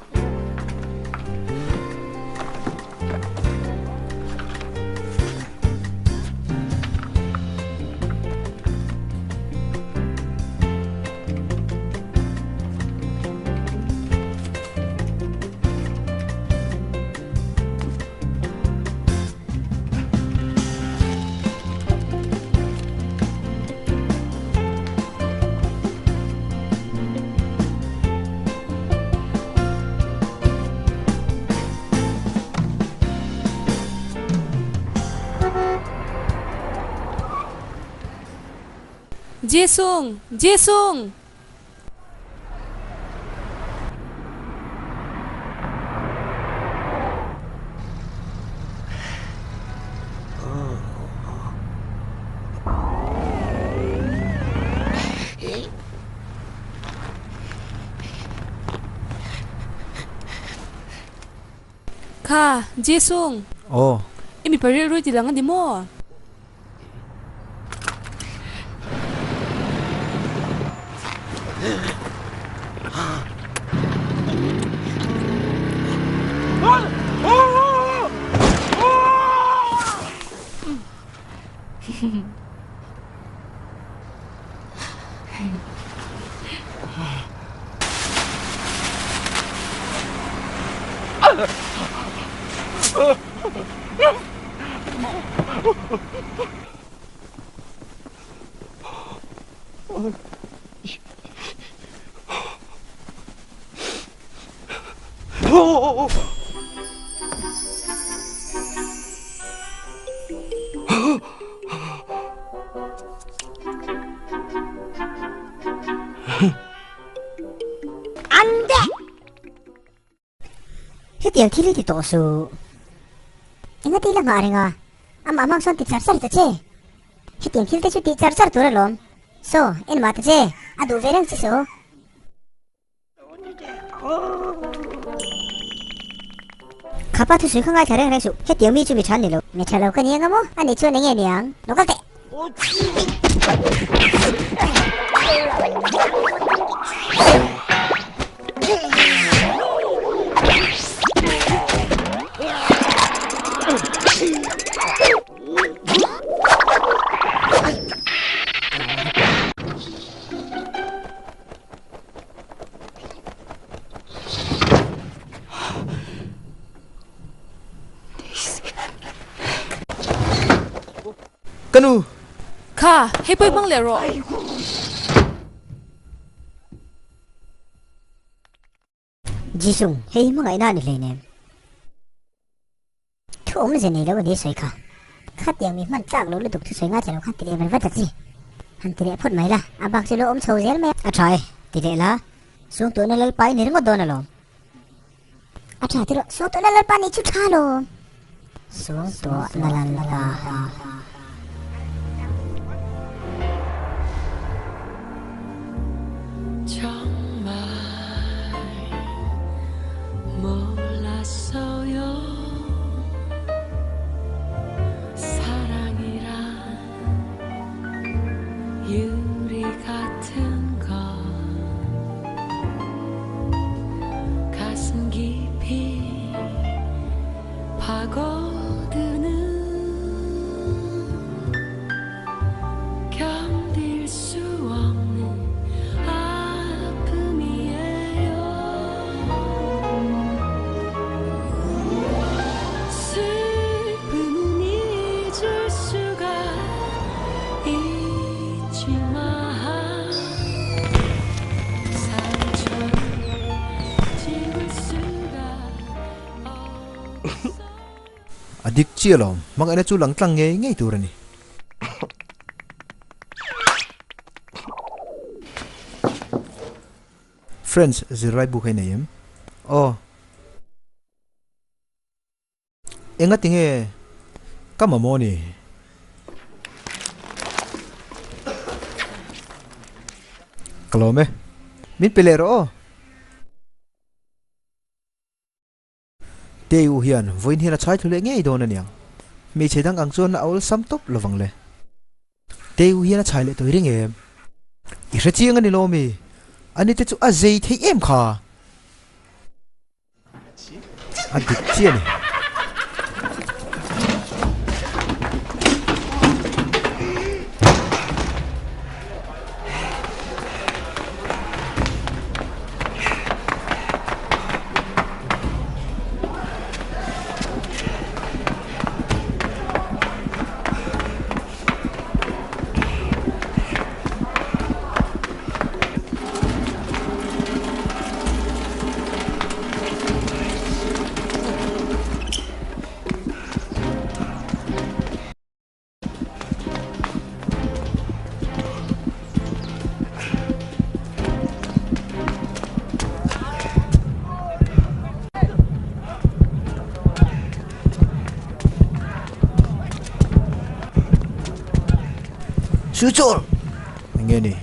Jisung! Jisung! Kha, Jisung! Aw. I mipa rilru i ti lang a ni maw? Hetiang thil hi ti tawh suh. Enga ti la nghah reng a, amah hmang sawn ti char char ta che. Hetiang thil te chu tih char char tur alawm. Saw, en mah ta che, a duh ve reng che saw. Khapa thusawi kha ngaithla reng reng suh, hetiang mi chu mi tha an ni lo. Mi tha lo ka ni anga maw? A nih chuan enge niang? Lo kal teh! Ka nu! Kha, hei pawh i hmang leh rawh. Jisung, hei hi hmangaihna a ni hleinem. Thu awm ze nei lo a ni sawi kha. Khatiang mi hman tlak lo lutuk thusawi ngaithla lo khan ti leh vel vat ta chi. Han ti leh phawt mai la, a bak chu lo awm chho zel mai a. A tha e, ti leh la, Suangtuahna Lalpa i ni ringawt dawn alawm. A tha ti rawh, Suangtuahna Lalpa nih chu tha alawm. Suangtuahna Lalpa. A dik chiah lo, hmangaihna chu lang tlang ngei ngei tur a ni. Friends zirlai bu kha i nei em? Aw. Enga tinge ka mamawh ni? Ka lawm e. Min pe leh rawh aw. Tei u hian vawiin hian a chhai thlu leh ngei dawn aniang. Hmeichhe dang ang chuan a awlsam tawp lovang le. Tei u hian a chhai leh tawi reng em? I hre chiang a ni lawmi. Ani te chu a zei theih em kha? A dik chiah a ni. Silchar! Enge ni?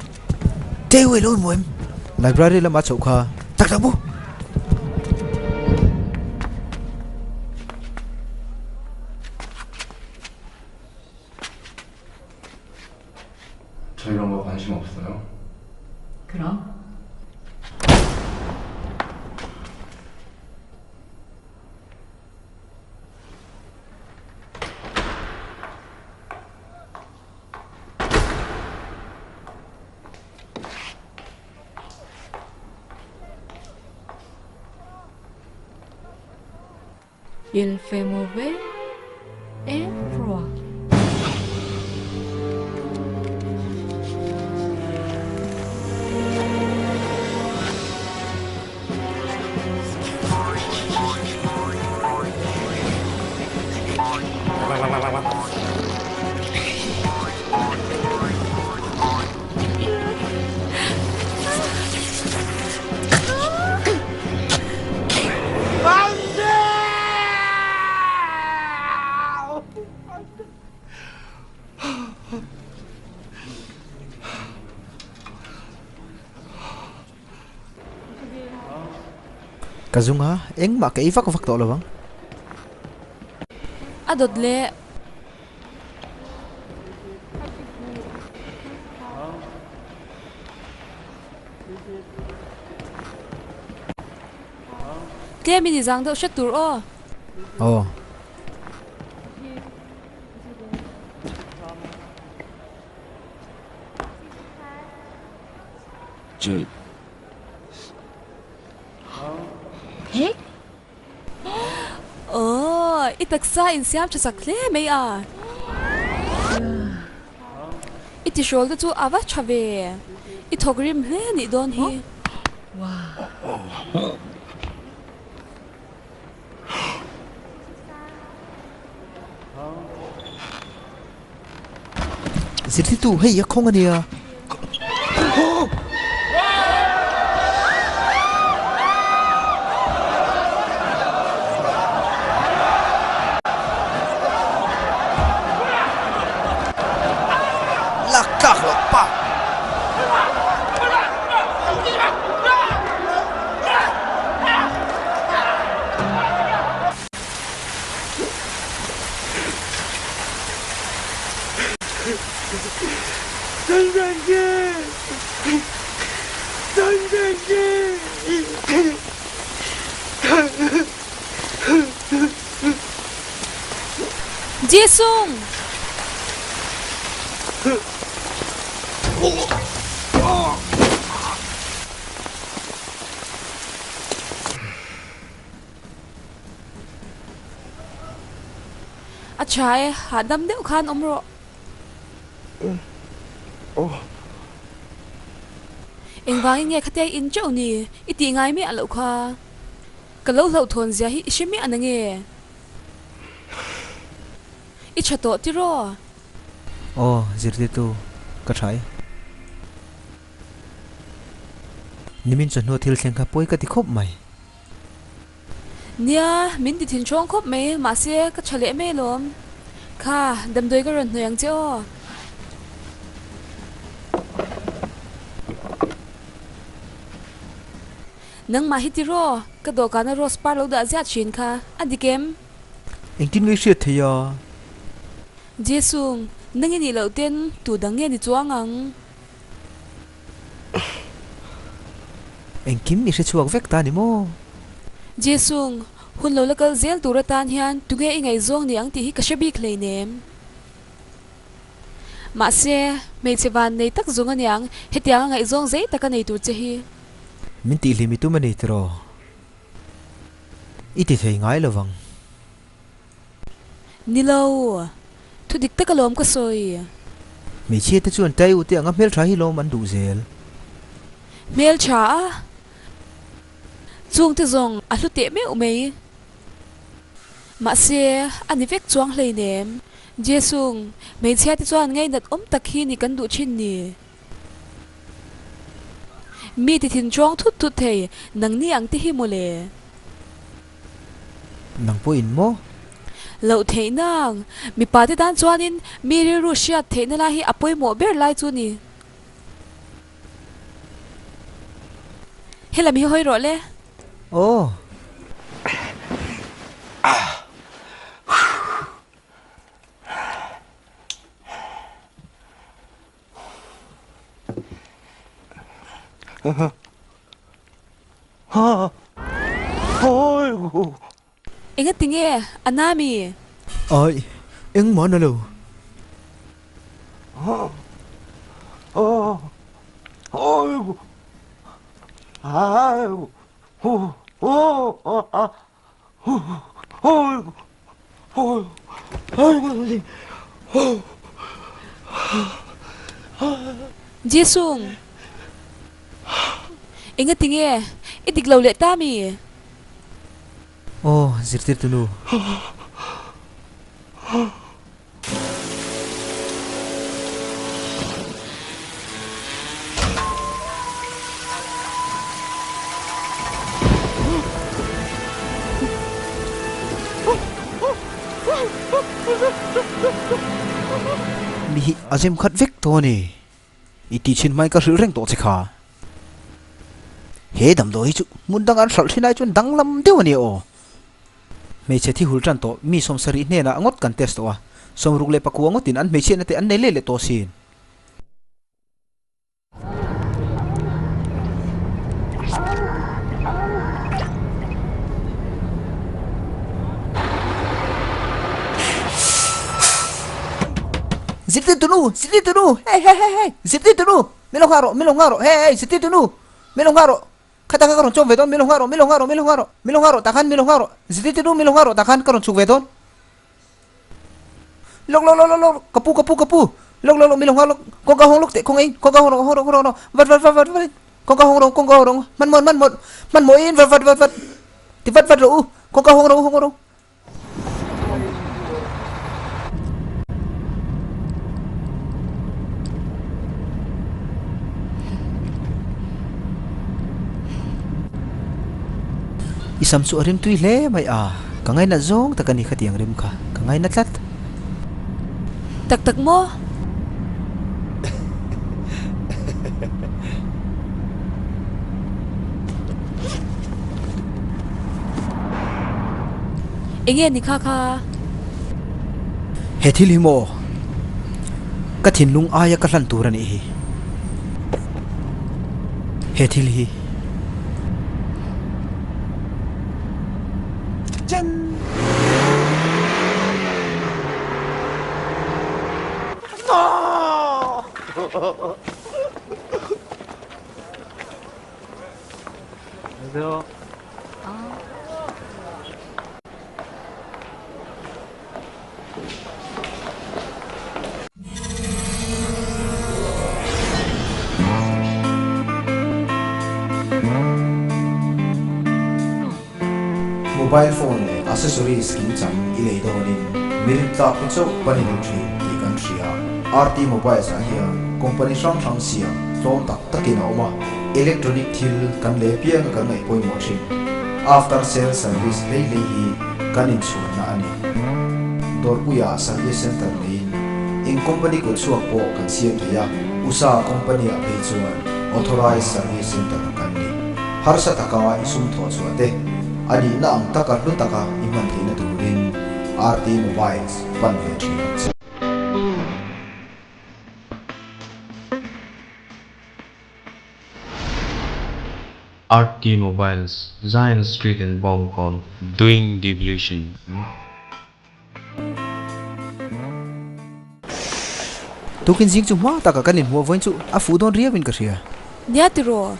Teiwei lo inmuh em? Library lama chhoh kha tak tak maw? 저 이런 거 관심 없어요? 그럼? Il fait mauvais et froid. Ka zung a, engmah ka ei vak vak tawh lo ang. A dawt leh. Tlem in i zang deuh hret tur aw. Aw. Aw, i taksa insiam tha chak hle mai a. I tihrawl te chu a va tha ve. I thawk rim hle nih dawn hi. Zirtirtu hei a khawng a nia. Lak tlak loh pa. Jisung! A tha e, hahdam deuh khan awm rawh. Engvangin nge khatia in teuh ni? I tih ngai miah loh kha. Ka lo hlauhthawn zia hi i hre miah na nge? I tha tawh tiraw? Aw, zirtirtu ka tha e. Nimin chawhnu thil thleng kha pawi ka ti khawp mai. Nia, min ti thin ṭhawng khawp mai, mahse ka ṭha leh mai alawm. Kha, damdawi ka rawn hnawih ang che aw. Nangmah hi tiraw, ka dawhkana rose par lo dah ziah ṭhin kha, a dik em? Engtin nge i hriat thei a? Jesung, nang i nih loh ten tu dang nge ni chuang ang? Engkim i hre chhuak vek ta ni maw? Jesung, hun lo la kal zel tur atan hian tunge i ngaihzawng ni ang tih hi ka hre bik hleinem. Mahse, hmeichhe van nei tak zawng aniang hetiang a ngaihzawng zei taka nei tur che hi. Min tihhlim i tum a ni tiraw? I ti thei ngai lovang. Ni lo, thu dik tak alawm ka sawi. Hmeichhia te chuan tai u te anga hmeltha hi lawm an duh zel. Hmeltha a? Chungte zawng a hlu teh meuh mai. Mahse, a ni vek chuang hleinem. Jesung, hmeichhia te chuan ngainat awm tak hi ni kan duh thin ni. Mi ti thin chuang thut thut thei, nangni ang te hi mawle. Nang pawh in maw? Loh theih nang. Mipa te tan chuanin mi rilru hriat theihna lai hi a pawimawh ber lai chu ni. Helam hi hawi rawh le. Aw. Enga tinge a na mi? Ai, engmah na lo. Jisung, enga tinge i dik lo leh ta mi? Aw, zirtirtu nu. Mi hi a zem khat vek tawh a ni. I tih chhin hmain ka hrilh reng tawh che kha. He damdawi hi chu hmun dang an hralh thin ai chuan danglam deuh a nia aw. Hmeichhe thi hul tan tawh mi 70 hnenah ngawt kan test tawh a, 69 ngawtin an hmeichhiatna te an nei leh leh tawh sin. Zirtirtu nu! Zirtirtu nu! Hei hei hei hei! Zirtirtu nu! Min lo nghah rawh! Min lo nghah rawh! Hei hei! Zirtirtu nu! Min lo nghah rawh! Khatah kha ka rawn chawm ve dawn, min lo nghah rawh, min lo nghah rawh, min lo nghah rawh, min lo nghah rawh tah khan, min lo nghah rawh, zirtirtu nu min lo nghah rawh tah khan ka rawn chhuk ve dawn. Lawk lawk lawk lawk lawk, ka pu ka pu ka pu, lawk lawk lawk min lo nghah lawk, kawngka hawng lawk teh khawngaih in, kawngka hawng rawh hawng rawh hawng rawh, vat vat vat vat vat in, kawngka hawng rawh kawngka hawng rawh, hmanhmawh hmanhmawh hmanhmawh in vat vat vat vat, ti vat vat rawh u, kawngka hawng rawh u hawng rawh. I sam chu a rim tui hle mai a, ka ngainat zawng tak a ni khatiang rim kha, ka ngaina tlat. Tak tak maw? Enge ni kha kha? He thil hi maw? Ka thinlung aia ka hlan tur a nih hi. He thil hi. Mobile phone leh accessories kimchang i lei dawnin mi rintlak te chauh pan i duh thin tih kan hria. RT Mobiles ah hian company hrang hrang siam tlawm tak takin a awm a, electronic thil kan lei apianga kan ngaih pawimawh thin. After sale service hlei hlei hi kan inchhuanna a ni. Dawrpuia service center neiin eng company kut chhuak pawh kan siam thei a, USA company ah phei chuan authorized service center kan ni. Harsa taka i sum thawh chhuah te, a nihna ang taka hlu taka i hman theihna turin RT Mobiles pan ve thin ang che. RT Mobiles, Zion Street in Bawngkawn, doing devolution. Tukin zing chu hma taka kan inhmuh vawiin chu a fuh dawn riauin ka hria. Nia tiraw?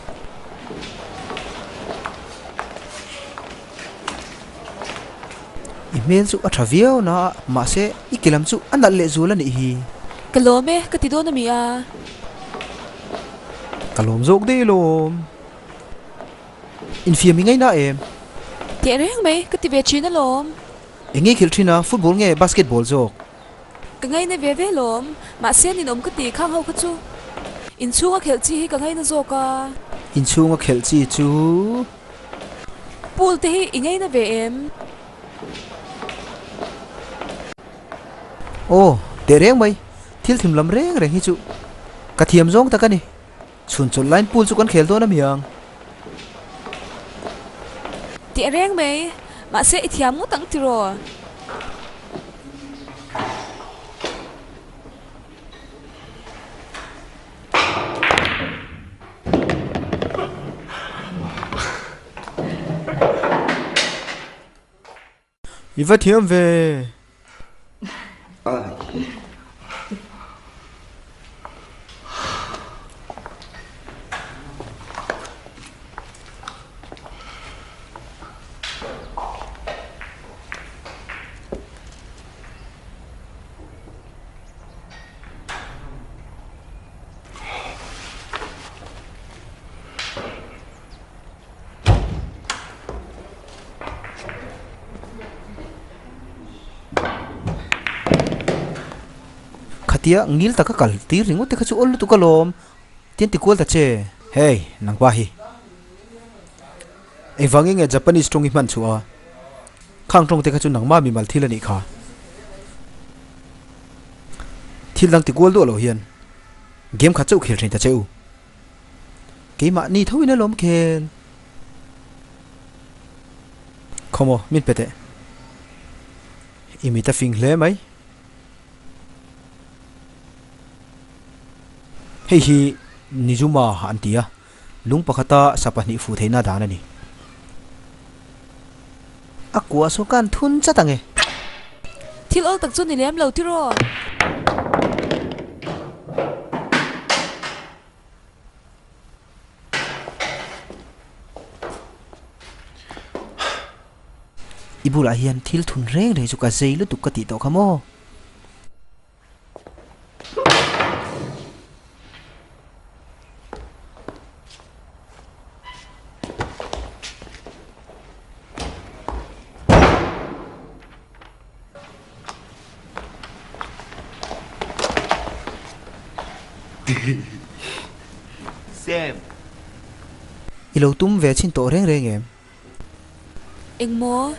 I hmel chu a tha viau na a, mahse i ke lam chu a nalh leh zual a nih hi. Ka lawm e, ka ti dawn a mi a. Ka lawm zawk daih alawm. Infiam i ngaina em? Teh reng mai, ka ti ve thin alawm. Eng nge khilh thin a, football nge basketball zawk? Ka ngaina ve ve alawm, mahse ninawm ka ti khang ho kha chu. Inchhunga khelh chi hi ka ngaina zawk a. Inchhunga khelh chi chu. Pool te hi i ngaina ve em? Aw, teh reng mai, thil thim lam reng reng hi chu ka thiam zawng tak a ni. Chhun chawlh laiin pool chu kan khel dawn a mi ang. Teh reng mai, mahse i thiam ngawt ang tiraw? I va thiam ve. Khatia ngil taka kal tir ringawt te kha chu awl lutuk alawm tian ti kual ta che. Hey nangpa hi engvang nge Japanese tawng hi hman chhuah a khang tawng te kha chu nangma mimal thil a nih kha thil dang ti kual duah loh hian game khat chauh khel thin ta che u. Keimahni tho in alawm khel. Khawmaw, min pe teh. I mit a fing hle mai. Hei hi Nizuma an ti a, lung pakhata sa pahnih fuh theihna dan a ni. A kuah saw khan thun chat ang e. Thil awl tak chu ni lem lo tiraw? I bulah hian thil thun reng reng chu ka zei lutuk ka tih tawh kha maw? Sam. I lo tum ve chhin tawh reng reng em? Engmaw?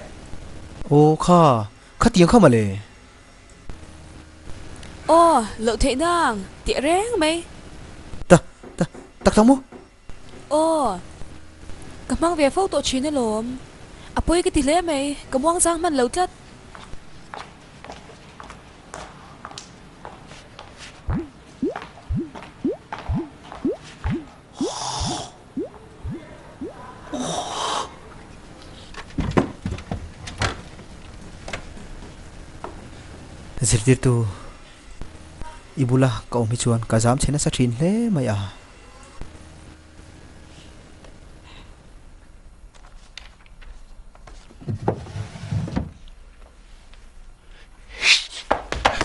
Aw kha, khatiang kha mawle. Aw, loh theih nang, tih reng mai. Ta, ta, tak tak maw? Aw, ka hmang ve fo tawh thin alawm. A pawi ka ti hle mai, ka muangchang hman lo tlat. Zirtirtu, i bula ka awm hi chuan ka zam chhe nasa thin hle mai a.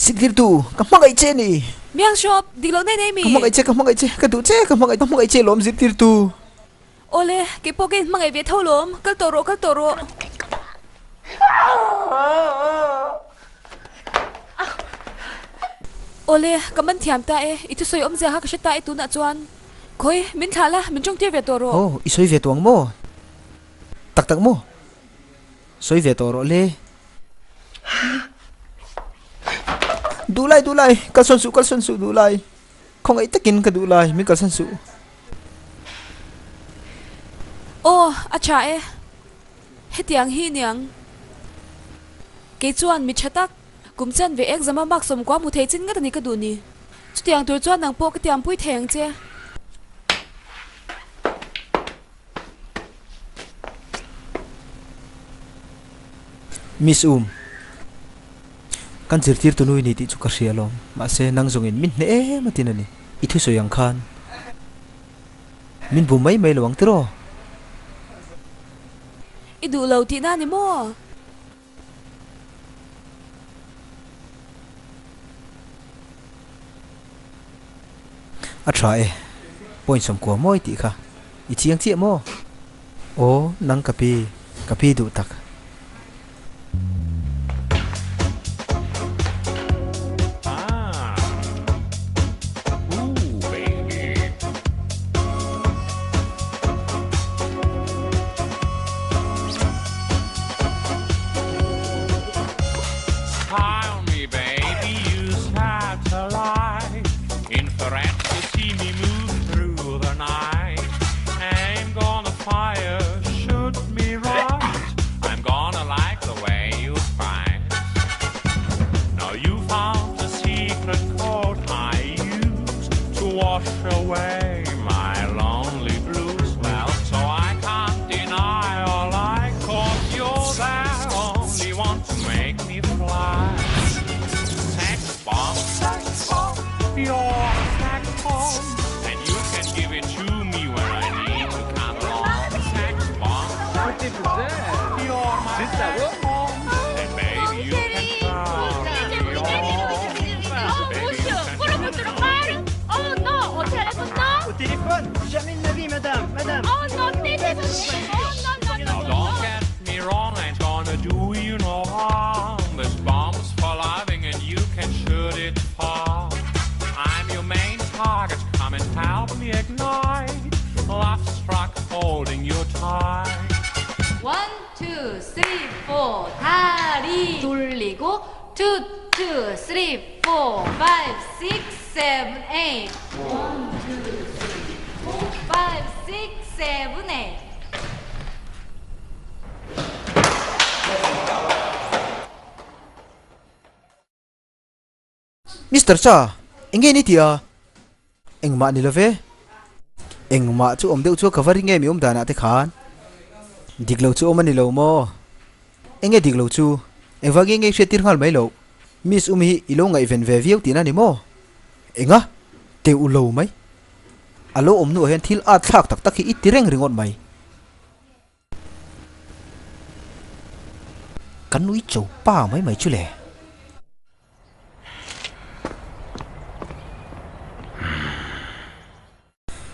Zirtirtu, ka hmangaih che ni. Miang shop, dik loh nei nei mi. Ka hmangaih che, ka hmangaih che, ka duh che, ka hmangaih, ka hmangaih che lawm zirtirtu. Awle, kei pawh ka inhmangaih ve tho lawm, kal tawh rawh, kal tawh rawh. Awle, ka man thiam ta e, i thusawi awmzia kha ka hre ta e tunah chuan. Khawi, min thlah la, min tawngtir ve tawh rawh. Aw, i sawi ve tawh ang maw? Tak tak maw? Sawi ve tawh rawh le. Duhlai, duhlai, kalsawn suh, kalsawn suh duhlai. Khawngaih takin ka duh lai, min kalsan suh. Aw, a tha e. Hetiang hi niang. Kei chuan mi tha tak, kum chan ve exam a mark sawmkua hmu thei chin ngat a ni ka duh ni. Chutiang tur chuan nang pawh ka tiampui thei ang che. Miss Um, kan zirtirtu nui ni tih chu ka hria alawm, mahse nang zawngin min hneh em a tin a ni. I thusawi ang khan min bum mai mai lo ang tiraw? I duh lo tihna ni maw? A tha e, point sawmkua mawi tih kha i chiang chiah maw? Aw, nang ka pi, ka pi duh tak. Mister Cha, eng nge ni tih a? Engmah ni lo ve. Engmah chu awm deuh chu ka va ring em i awm danah te khan. Dik lo chu awm a ni lo maw? Eng nge dik lo chu? Engvangin nge i hriattir nghal mai loh? Miss Umi hi i lo ngaihven ve viau tihna ni maw? Enga? Teuh lo mai. A lo awm hnuah hian thil at thlak tak tak hi i ti reng ringawt mai. Kan nui cho pa mai mai chu le.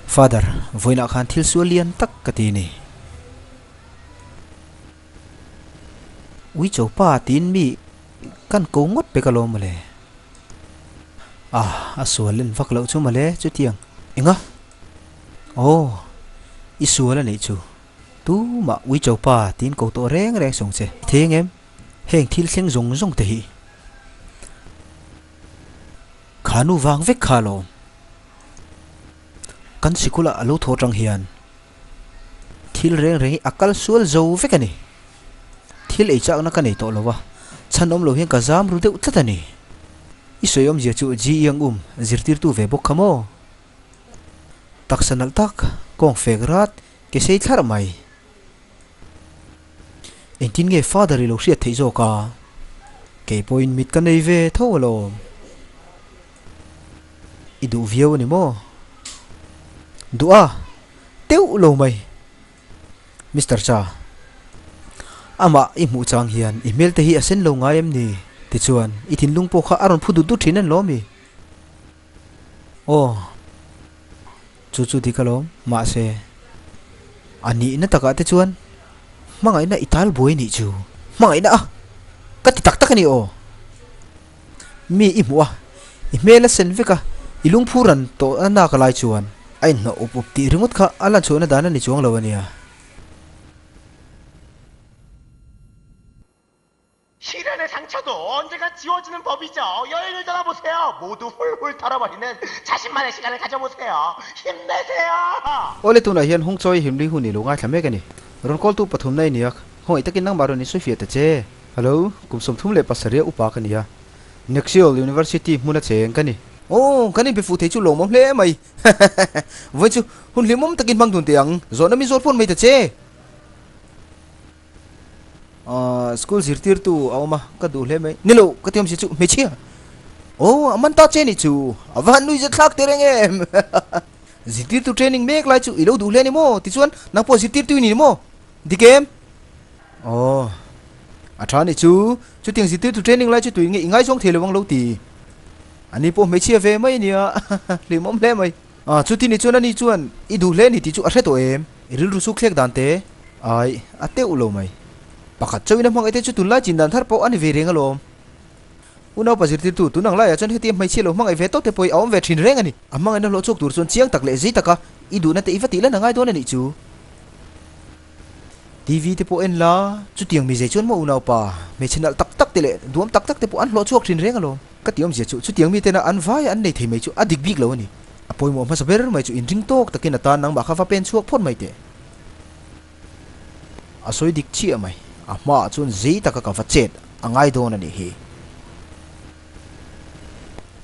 Father, vawiinah khan thil sual lian tak ka ti ni. Ui cho pa tiin mi kan ko ngawt pek alawm mawle. Ah, a sual len vak loh chu mawle chutiang. Enga? Aw, i sual a nih chu. Tumah ui cho pa tiin ko tawh reng reng sawng che. I thei ang em? Heng thil thleng zawng zawng te hi. Kha nu vang vek kha alawm. Kan sikula a lo thaw tang hian thil reng reng hi a kal sual zo vek a ni. Thil ei chakna ka nei tawh lo a, chhan awm lo hian ka zam ru deuh tlat a ni. I sawi awmzia chu Ji Yang Um zirtirtu ve bawk kha maw? Taksa nalh tak, kawng fek rat, ke sei thlarh mai. Engtin nge father i lo hriat theih zawk a? Kei pawhin mit ka nei ve tho alawm. I duh viau a ni maw? Duh a, teuh lo mai. Mister Cha, amah i hmuh chang hian i hmel te hi a sen lo ngai em ni? Tichuan, i thinlung pawh kha a rawn phu dut dut thin an lawm i? Aw, chu chu dik alawm, mahse, a nihna takah te chuan hmangaihna i tal buai nih chu. Hmangaihna a? Ka ti tak tak a ni aw. Mi i hmuh a, i hmel a sen vek a, i lungphu ran tawh a nak lai chuan a inhnawh up up tih ringawt kha a lanchhuahna dan a ni chuang lo a nia. 시련의 상처도 언젠가 지워지는 법이죠. 여행을 떠나보세요. 모두 훌훌 털어버리는 자신만의 시간을 가져보세요. 힘내세요. Awle tunah hian Hungchawi himli hun i lo ngaithla mek a ni. Rawn kawltu pathumna i nia, khawngaih takin nangmah rawn insawifiah ta che. Hello, kum 37 upa ka ni a, Nexial University hmuna cheng ka ni. Aw, kan inpe fuh thei chu lawmawm hle mai. Vawi chu hun hlimawm takin hmang dun teh ang, zawhna mi zawt phawt mai ta che. Aaa, school zirtirtu a awm a, ka duh hle mai. Ni lo, ka ti awm si chu, hmeichhia. Aw, a man ta che ni chu, a va han nui zet thlak teh reng em. Zirtirtu training mek lai chu i lo duh hle ni maw? Tichuan, nang pawh zirtirtu i ni maw? Dik em? Aw, a tha nih chu, chutiang zirtirtu training lai chu tui nge i ngaizawng thei lo ang lo ti. Ani pawh hmeichhia ve mai ania, hlimawm hle mai. Ah, chuti ni chuan ani chuan i duh hle ni tih chu a hre tawh em? I rilru suk thlek dan te? Ai, a teuh lo mai. Pakhat chauhin a hmangaih te chu tunlai chin dan thar pawh a ni ve reng alawm. Unaupa zirtirtu, tun ang laiah chuan hetiang hmeichhia lo hmangaih ve tawk te pawh hi a awm ve thin reng a ni. A hmangaihna hlawh chhuak tur chuan chiang tak leh zei taka i duhna te i va tih lan a ngai dawn a nih chu. TV te pawh en la, chutiang mi zei chuan maw unaupa, hmeichhe nalh tak tak te leh duam tak tak te pawh an hlawh chhuak thin reng alawm. Ka ti awmzia chu, chutiang mi tena an vaia an nei thei mai chu a dik bik lo a ni. A pawimawh hmasa ber mai chu inring tawk takin a tan nangmah kha va pen chhuak phawt mai teh. A sawi dik chiah mai, a hmaah chuan zei taka ka va chet a ngai dawn a nih hi.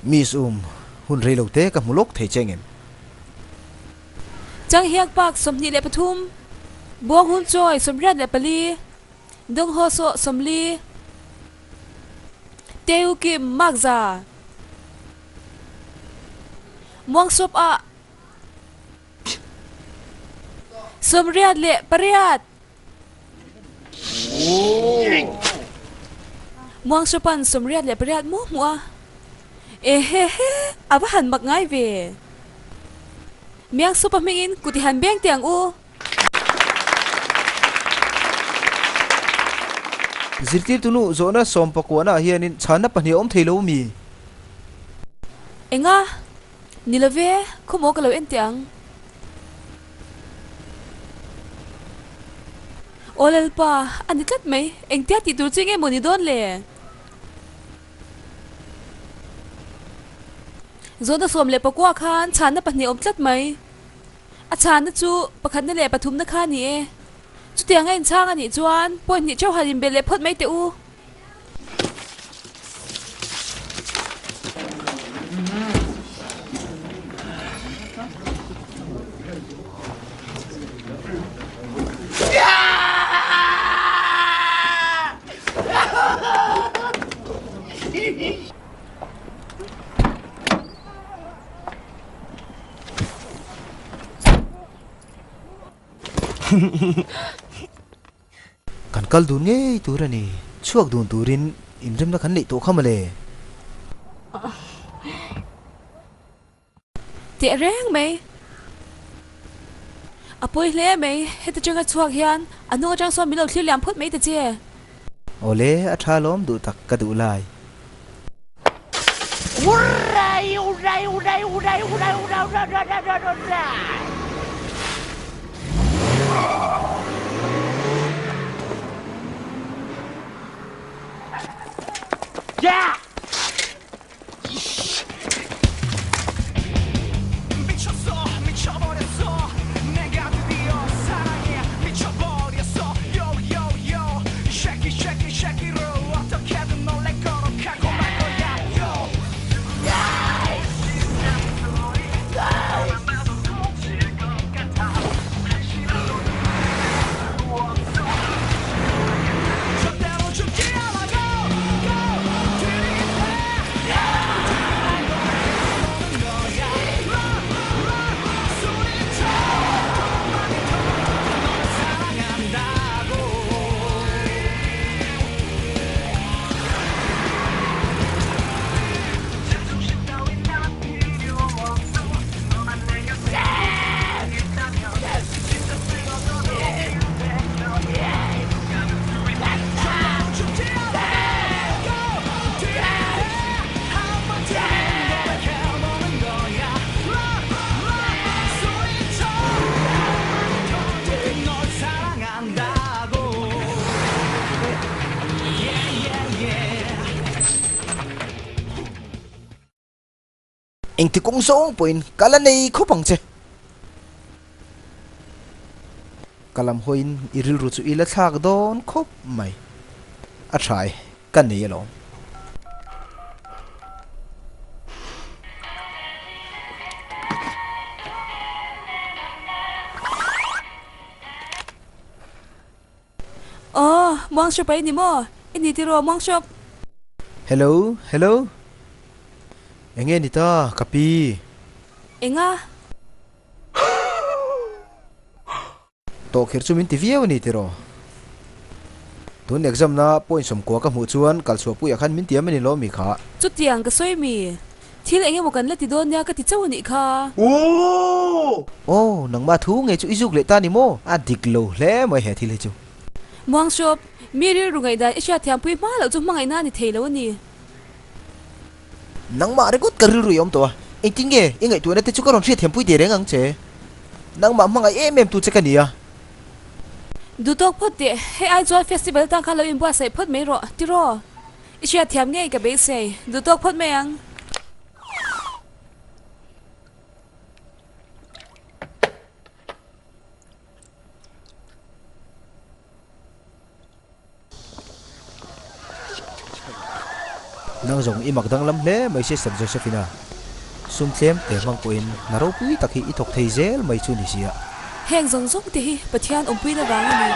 Miss Um, hun rei lo te ka hmu lawk thei che ngem? Changhiak Park 23, Buang Hun Chawi 84, Dong Ho Sawh 40, Teu Kim Mark 100, Muang Sawp ah 88. Muangsupan 88 maw hmuh a? Ehehe, a va han mak ngai ve. Miangsupa hmingin kut i han beng teh ang u. Zirtirtu nu zawhna sawmpakuahna ah hianin chhanna pahnih a awm thei lo mi? Enga? Ni lo ve, khawmaw ka lo en teh ang. Aw Lalpa, a ni tlat mai, engtia tih tur chu enge maw ni dawn le? Zawhna 14 khan chhanna pahnih a awm tlat mai. A chhanna chu pakhatna leh pathumna kha a ni e. Chutiang a inchhang a nih chuan point hnih theuh han inbelh leh phawt mai teh u. Kan kal dun ngei tur a ni. Chhuak dun turin inremna kan neih tawh kha mawle. Teh reng mai. A pawi hle mai. Heti changa chhuak hian a hnung atang sawn min lo thlir liam phawt mai ta che. Awle, a tha lawm duh tak ka duh lai. Engti kawng zawng pawhin ka la nei khawp ang che. Ka lam hawiin i rilru chu i la thlak dawn khawp mai. A tha e, ka nei alawm. Aw, Muangshop a i ni maw? I ni tiraw Muangshop? Hello, hello. Enge ni ta, ka pi? Enga? Tawhkher chu min ti viau a ni tiraw? Tun exam na point sawmkua ka hmuh chuan kalchhuah puiah khan min tiam a ni lo mi kha? Chutiang ka sawi mi? Thil eng emaw kan la ti dawn nia ka ti chauh a nih kha. Aw, nangmah thu ngei chu i zuk leh ta ni maw? A dik lo hle mai he thil hi chu. Muangshawp, mi rilru ngaihdan i hriatthiampui hma loh chu hmangaihna a ni thei lo a ni. Nangmah ringawt ka rilru i awm tawh a, engtin nge i ngaihtuahna te chu ka rawn hriatthiampui teh reng ang che? Nangmah hmangaih em em tu che ka ni a. Duhtawk phawt teh, hei ai chuan festival tan khan lo inbuatsaih phawt mai rawh, tiraw? I hriatthiam ngei ka beisei, duhtawk phawt mai ang. Nang zawng i mak danglam hle mai Sister Josephina. Sum tlem te hmang pawhin hna ropui tak hi i thawk thei zel mai chu ni sia. Heng zawng zawng te hi Pathian awmpuina vang a ni.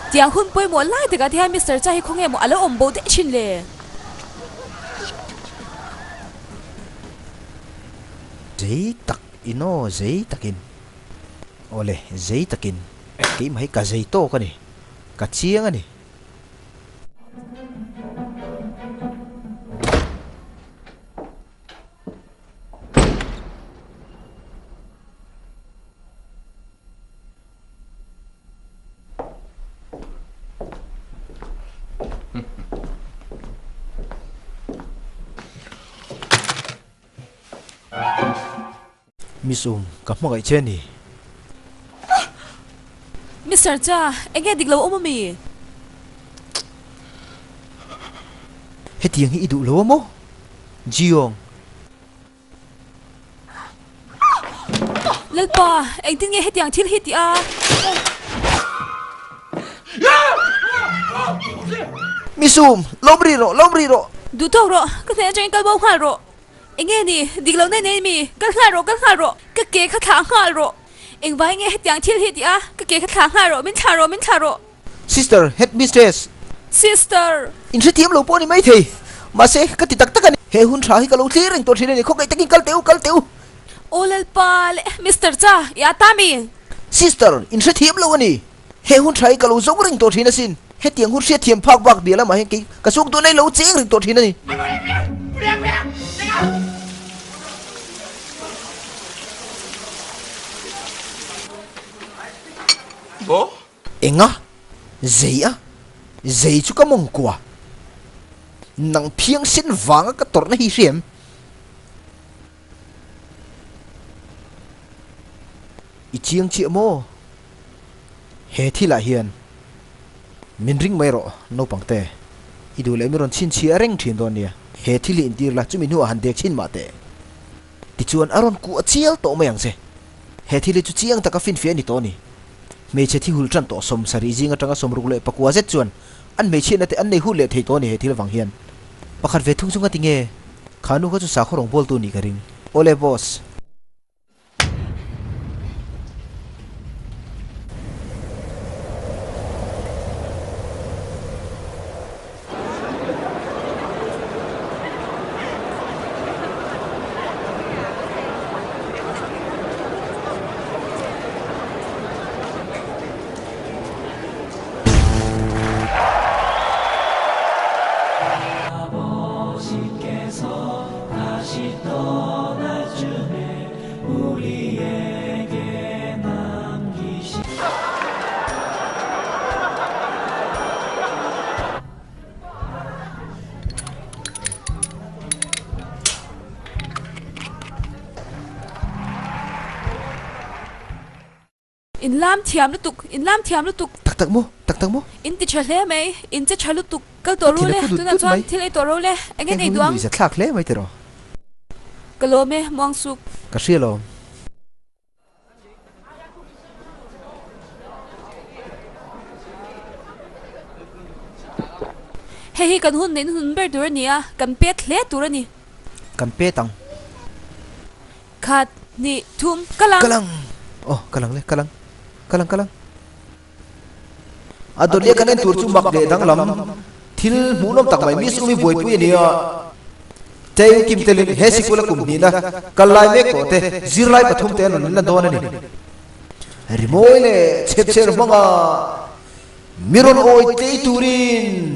Tiang hun pawimawh lai takah te hian Mister Chai hi khawnge maw a lo awm bo daih thin le? Zei tak in aw, zei takin. Awle, zei takin. Keimah hi ka zei tawk a ni. Ka chiang a ni. Miss Um, ka hmangaih che a ni. Mister Cha, eng nge dik lo awm a mi? Hetiang hi i duh lo a maw? Jiyong. Lalpa, engtin nge hetiang thil hi tih a? Misum, lawm rih rawh, lawm rih rawh! Duh tawk rawh, ka hneh atangin kal bo nghal rawh. Enge ni, dik lo nei nei mi, kal nghal rawh, kal nghal rawh, ka ke kha thlah nghal rawh. Engvai nge hetiang thil hi tih a, ka ke kha thlah nghal rawh, min thlah rawh, min thlah rawh. Sister, headmistress. Sister! Inhrethiam lo pawh a ni maithei. Mahse, ka ti tak tak a ni. He hun tha hi ka lo thlir reng tawh thin a ni. Khawkaih takin kal teh u, kal teh u. Aw Lalpa leh Mister Cha, i a ta mi? Sister, inhrethiam lo a ni. He hun tha hi ka lo zawng reng tawh thin asin. Hetiang hun hriatthiam phak bak bia lamah hian kei ka chhung tun a lo cheng reng tawh thin a ni. Enga? Zei a? Zei chu ka mawngkua. Nang phiang sen vanga ka tawrhna hi hriam. I chiang chiah maw? He thilah hian min ring mai rawh naupang te. I duh leh mi rawn chhinchhiah reng thin dawn nia. He thil hi intir la chumi hnuah han dek chhin mah teh. Tichuan a rawn kuah chial tawh mai ang che. He thil hi chu chiang taka finfiah a ni tawh a ni. Hmeichhe thi hul tan tawh 70 zing atanga 69 zet chuan an hmeichhiatna te an nei hul leh thei tawh a ni he thil vang hian. Pakhat ve thung chu ngati nge? Kha nu kha chu sakhaw rawngbawltu nih ka ring. Awle boss. In lam thiam lutuk, in lam thiam lutuk. Tak tak maw? Tak tak maw? In ti tha hle mai, in che tha lutuk. Kal tawh ru le, tunah chuan thil ei tawh ro le, eng nge ei duh ang? Heng thlak hle mai tiraw? Ka lawm e, muang suk. Ka hria lawm. Hei hi kan hun neihna hnun ber tur a ni a, kan pet hle tur a ni. Kan pet ang. Khat, hnih, thum, ka lang. Ka lang! Aw, ka lang le, ka lang. Ka lang, ka lang. A dawt leh kan en tur chu mak leh danglam thil hmuhnawm tak mai Miss Umi buaipui a ni a. Tei Kim telin he sikul a kum hnihna kal lai mek tawh te zirlai pathum te an rawn la dawn a ni. Rimawi leh chhepchher hmanga mi rawn awi tlei turin.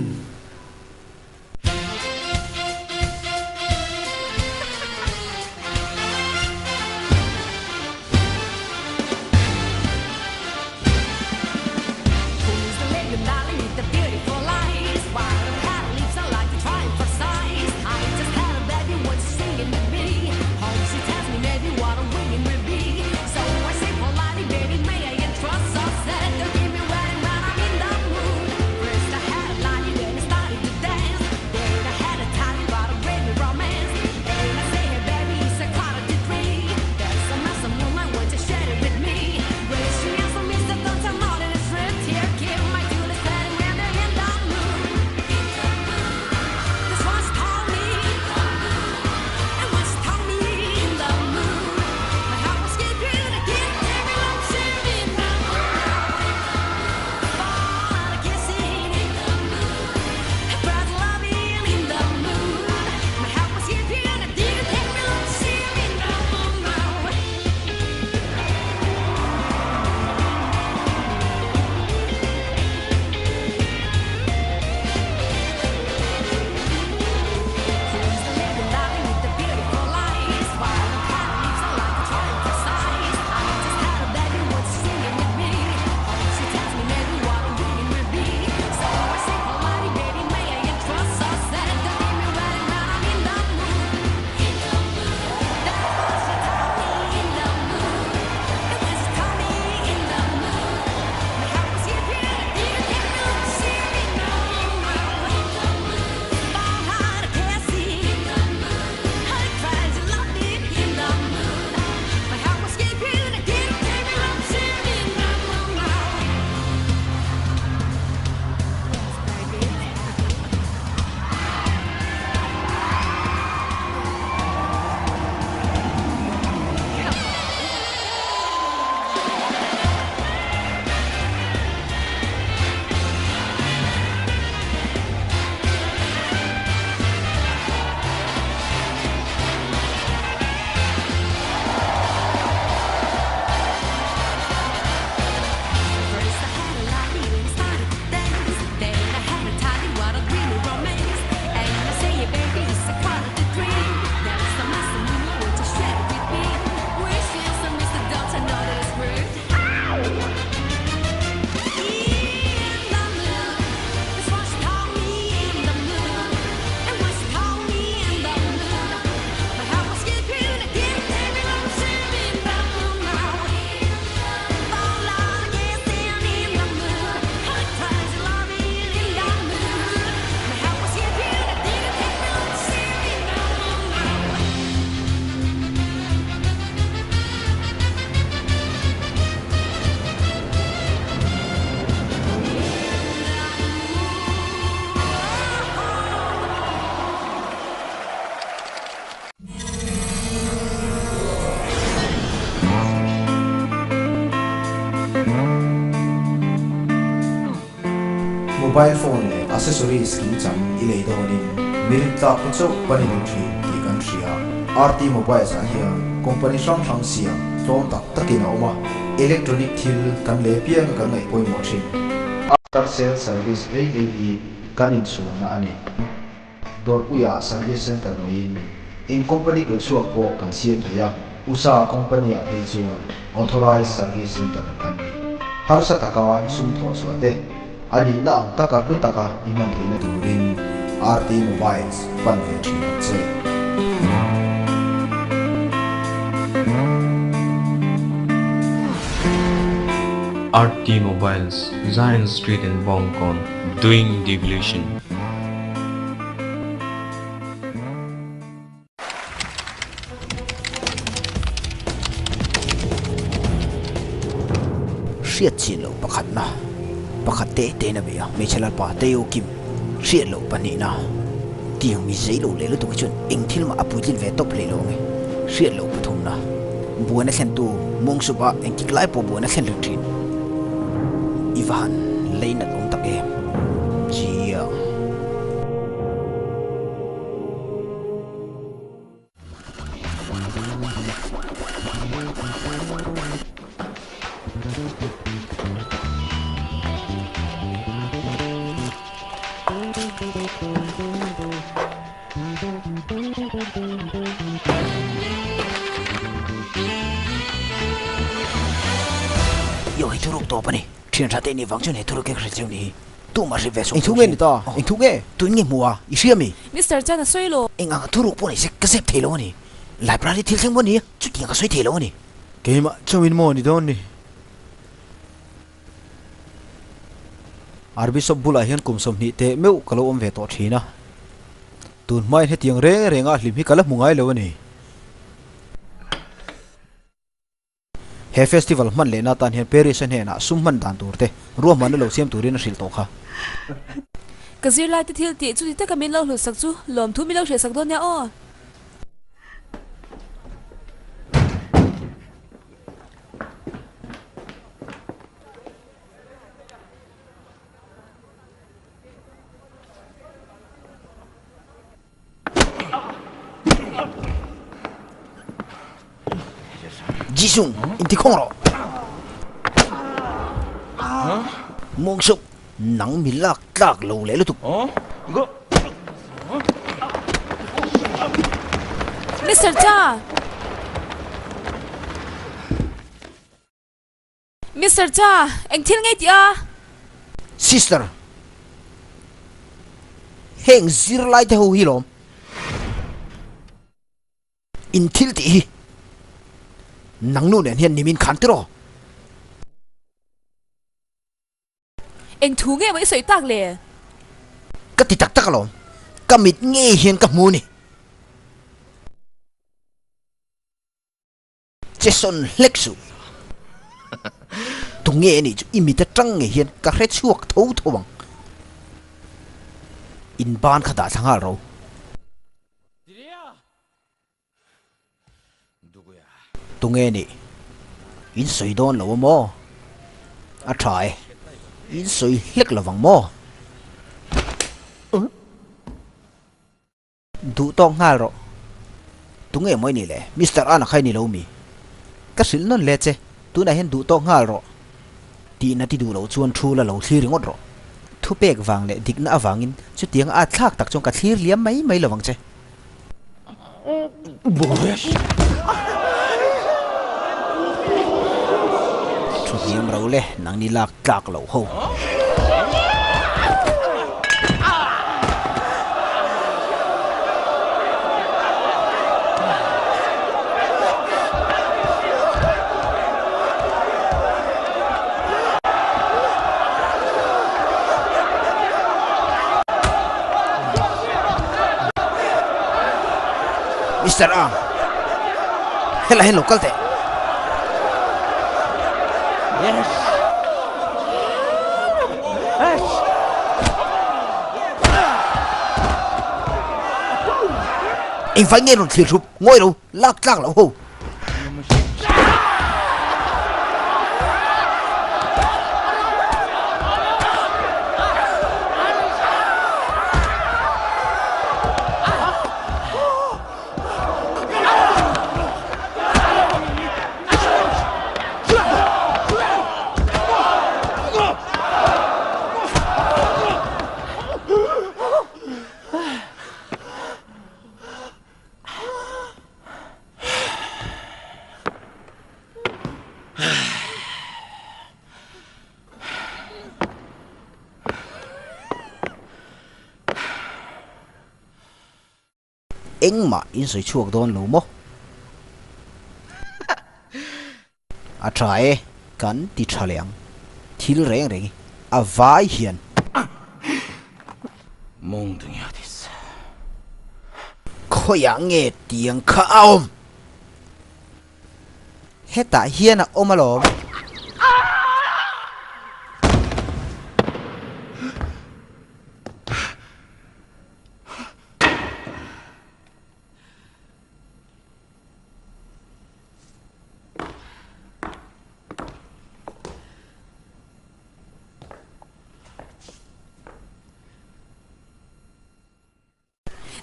Mobile phone leh accessories kimchang i lei dawnin mi rintlak te chauh pan i duh thin tih kan hria. RT Mobiles ah hian company hrang hrang siam tlawm tak takin a awm a, electronic thil kan lei apianga kan ngaih pawimawh thin. After sales service vei vei hi kan inchhuanna a ni. Dawrpuiah service center neiin eng company kal chhuak pawh kan siam thei a, USA company ah phei chuan authorized service center kan ni. Harsa taka i sum thawh chhuah te, a nihna ang taka hlu taka i hman theihna turin RT Mobiles pan ve thin ang che. RT Mobiles, Zion Street in Bawngkawn, doing devolution. Hriat chin loh pakhatna, pakhat te tein a bei a, hmeichhe lalpa Teo Kim hriat loh pahnihna tiang mi zei lo leh lutuk hi chuan eng thil mah a puitlin ve tawp hlei lo ang e. Hriat loh pathumna, buaina thlentu mawngsup ah engtik lai pawh buaina thlen reng thin. I va han lei nat awm tak em? Chiang. Yo hei thuruk tawp a ni. Thian tha te nih vang chuan he thuruk hi ka hre cheu ni hi. Tumah hre ve sawk Engthu nge ni ta? Engthu nge? Tun nge hmu a? I hria mi? Mister Chan a sawi lo. Eng ang thuruk pawh ni se ka zep thei lo a ni. Library thil thleng pawh ni a, chutiang ka sawi thei lo a ni. Keimah chauhin maw ni dawn ni? Archbishop bulah hian kum 20 teh meuh ka lo awm ve tawh thin a. Tun hmain hetiang reng renga hlim hi ka la hmu ngai lo a ni. He festival hman lehna atan hian Paris-a hnenah sum hman dan tur te ruahmanna lo siam turin a hrilh tawh kha. Ka zirlaite thil tih chuti taka min lo hlutsak chu lawmthu min lo hrilhsak dawn nia aw. Jisung, inti khawng rawh. Mawngsup, nang mi lak tlak lo leh lutuk. Mister Cha! Mister Cha, eng thil ngei tih a? Sister, heng zirlai te ho hi lawm in thil tih hi nang nu nen hian nimin khan tiraw? Eng thu nge maw i sawi tak le? Ka ti tak tak alawm, ka mit ngei hian ka hmu a ni. Che sawn hlek suh. Tunge a nih chu i mit atang ngei hian ka hre chhuak tho tho ang. In ban kha dah thla nghal ro. Tunge a nih? In sawi dawn lo a maw? A tha e. In sawi hlek lovang maw? Duh tawk nghal rawh. Tunge maw i nih le? Mister Anna kha i ni lo mi? Ka hrilh nawn le che, tunah hian duh tawk nghal rawh. Tihna ti duh loh chuan thu la lo thlir ringawt rawh. Thupek vang leh dikna avangin chutiang a thlak tak chuan ka thlir liam mai mai lovang che. Thu hniam ro le, nangni lak tlak loh ho. Mister Ang, helai hi lo kal teh. Engvai nge rawn thlir hrup ngawi lo lak tlak loh ho. Engmah in sawi chhuak dawn lo maw? A tha e, kan ti tha leh ang. Thil reng reng hi a vai hian. Khawiah nge tiang kha a awm? Hetah hian a awm alawm.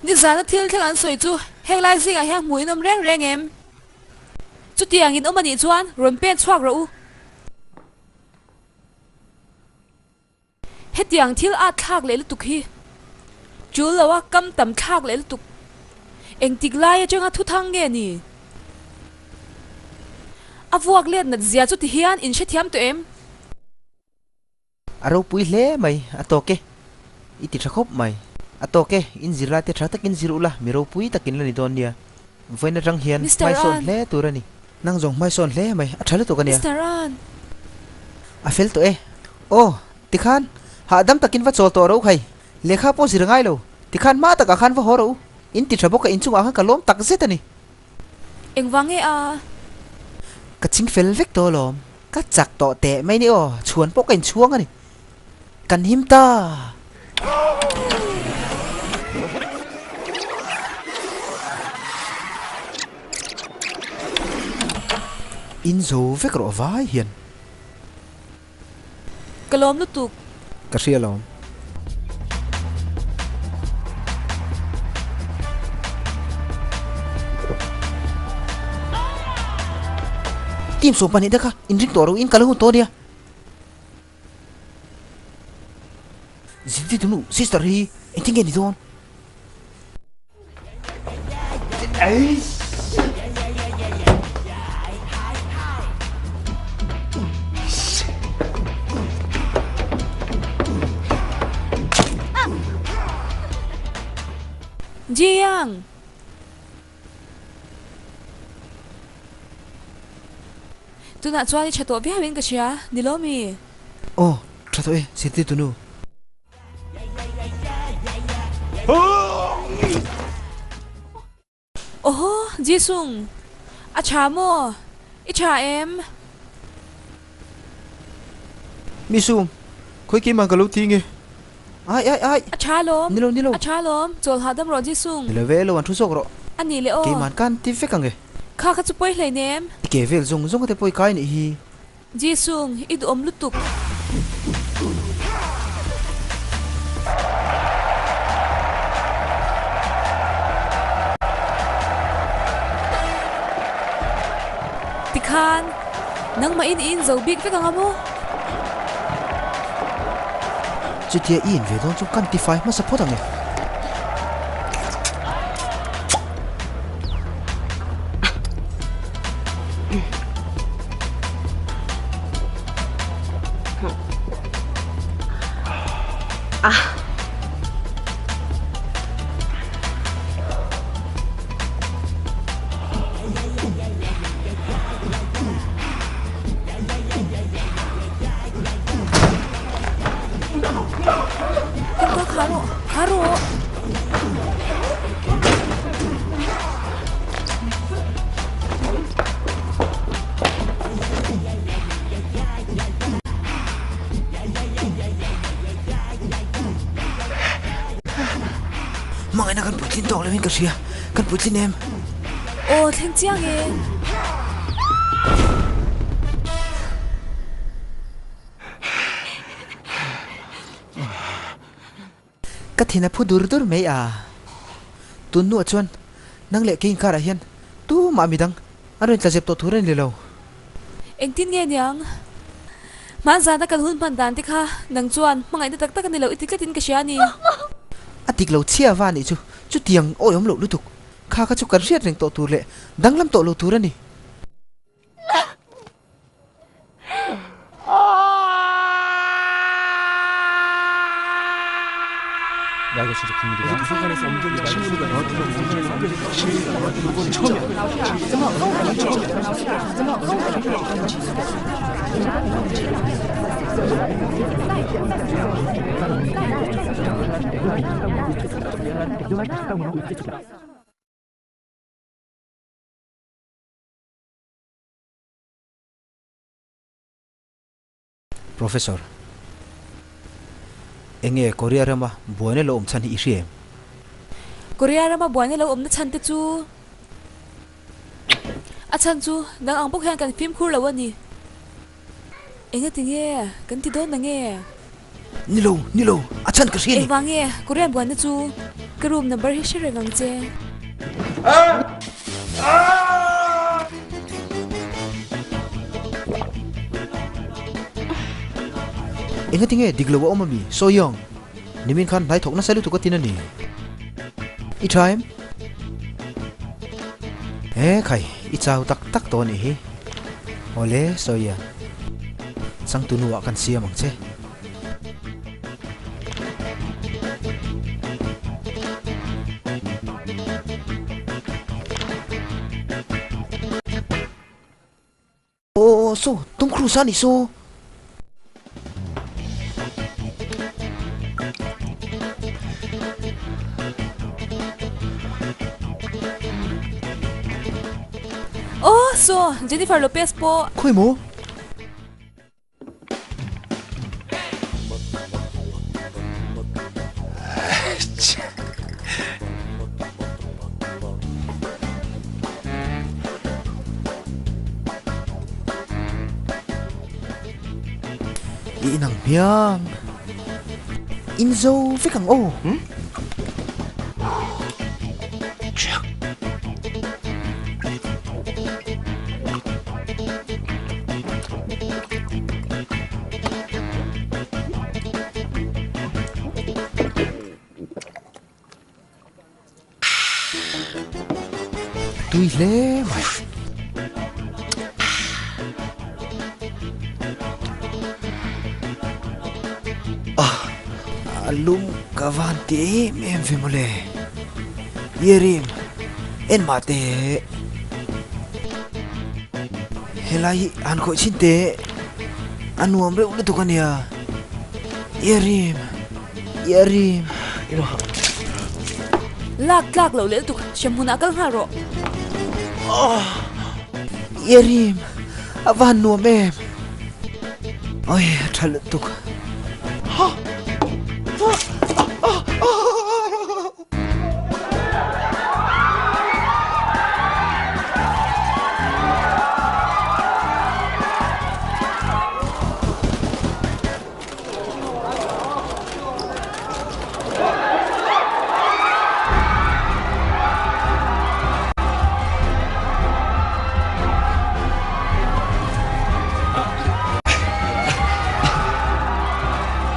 Nizana thil thleng an sawi chu heng lai zingah hian hmuh in awm reng reng em? Chutiang in awm anih chuan rawn pen chhuak rawh u. Hetiang thil at thlak leh lutuk hi tul lo a kam tam thlak leh lutuk. Engtik lai atanga thuthang nge ni? A vuak let nat zia chu tihian in hrethiam tawh em? A ropui hle mai, a tawk e. I ti tha khawp mai. A tawk e, in zir lai te tha takin zir ula, mi ropui takin la ni dawn nia. Vawiin atang hian Mister hmaisawn An. hle tur a ni. Nang zawng hmaisawn hle mai, a tha lutuk a nia. Mister An. A fel tawh e. Aw, tikhan, hahdam takin va chawl tawh ro khai. Lehkha pawh zir ngai lo. Tikhan hma takah khan va haw ro. In ti tha bawk a, inchungah khan ka lawm tak zet a ni. Engvang nge a? Ka ching fel vek tawh alawm. Ka chak tawh teh mai ni aw, chhuan pawh ka inchhuang a ni. Kan him ta! In zo vek rawh vai hian. Ka lawm lutuk. Ka hria lawm. Team 12 te kha inring tawh ro in kal hun tawh nia. Zinti tunu sister hi engtin nge ni dawn? Jiang! Tunah chuan i tha tawh viauin ka hria, ni lo mi? Aw, tha tawh e, Sirti tunu. Awhaw, Jisung, a tha maw? I tha em? Misung, khawi keimah ka lo ti nge? Ai, ai, ai! A tha lawm. Ni lo, ni lo. A tha lawm, chawl hahdam rawh Jisung. Ni lo ve, lo an thu zawk rawh. A nih leh aw. Keiman ka an ti vek ang e. Kha kha chu pawi hleinem. I ke vel zawng zawng te pawi kai nih hi. Jisung, i duhawm lutuk. Tikhan, nangmah in i inzo bik vek ang a maw? Chutia i in ve dawn chu kan tifai hmasa phawt ang e. Kawngka kha rawh, kha rawh. Hmangaihna kan puitlin tawk loin ka hria, kan puitlin em? Aw, thleng chiang e. Ka thin a phu dur dur mai a. Tun hnuah chuan nang leh kei inkarah hian tumah midang an rawn tlazep tawh tur a ni lo. Engtin nge niang? Hmanzana kan hun hman dan te kha nang chuan hmangaihna tak tak a ni lo i ti tlatin ka hria a ni. A dik lo chhia va nih chu chutiang awihawm loh lutuk kha kha chu kan hriat reng tawh tur leh danglam tawh lo tur a ni. Professor, Enge Korea rama buaina lo awm chhan hi i hria em? Korea rama buaina lo awmna chhan te chu a chhan chu nang ang bawk hian kan fimkhur lo a ni. Enga ti nge kan ti dawn na nge? Ni lo, ni lo, a chhan ka hria ni. Engvang nge Korean buaina chu ka room number hi hre reng ang che. Enga ti nge dik lo a awm ami? Soyoung, nimin khan hnai thawk nasa lutuk a tin a ni. I tha em? He khai, i chau tak tak tawh a nih hi. Awle, Soyoung. Changtu nuah kan siam ang che. Aw saw, Tom Cruise a nih saw. Aw saw, Jennifer Lopez pawh. Khawi maw? I inang hmiang. In zo vek ang aw. Tui hle mai. A lum ka van ti em em ve mawle. Yerim, en mah teh. Helai hi han khawih chhin teh. A nuam reuh lutuk a nia. Yerim, Yerim. Lak tlak loh leh lutuk hremhmunah kal nghal rawh. Yerim, a va han nuam em. Oi, a tha lutuk.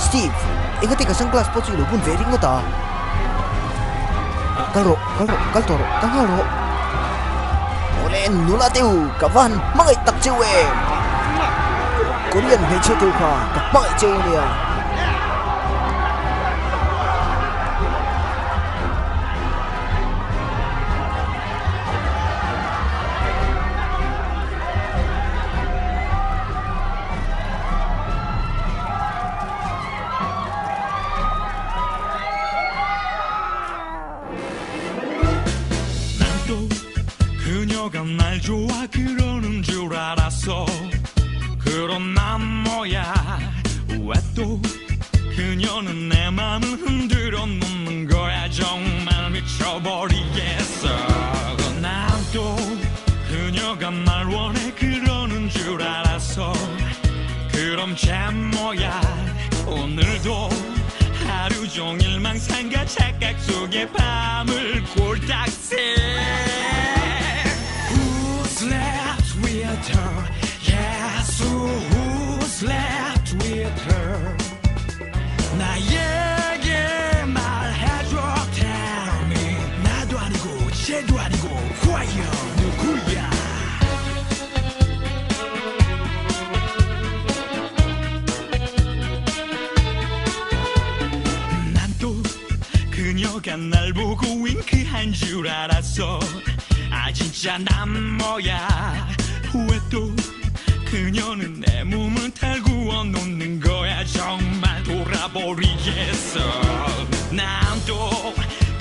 Steve, engati ka sunglass pawh chu i lo bun ve ringawt a? Kal rawh, kal rawh, kal tawh rawh, kal nghal rawh. Awle, nula deuh, ka va han hmangaih tak cheu em? Korean hmeichhe deuh kha ka hmangaih cheu ania.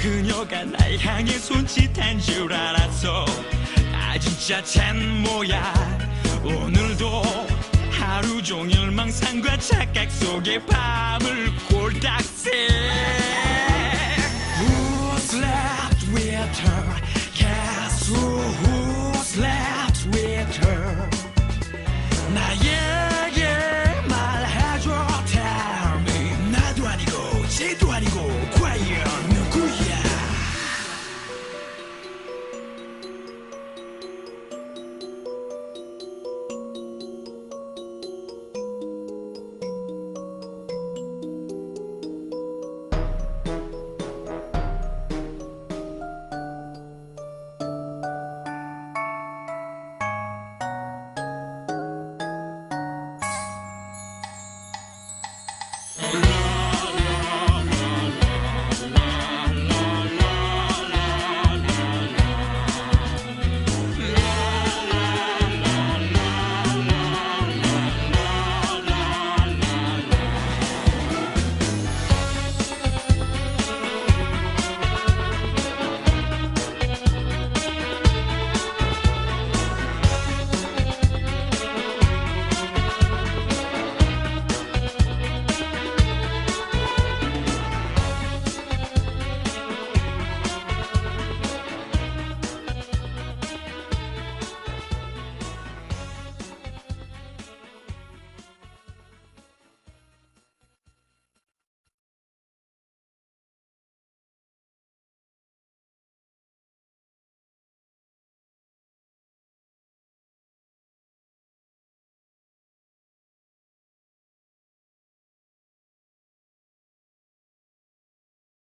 그녀가 날 향해 손짓한 줄 알았어 아 진짜 쟨 뭐야 오늘도 하루 종일 망상과 착각 속에 밤을 꼴딱새 Who slept with her?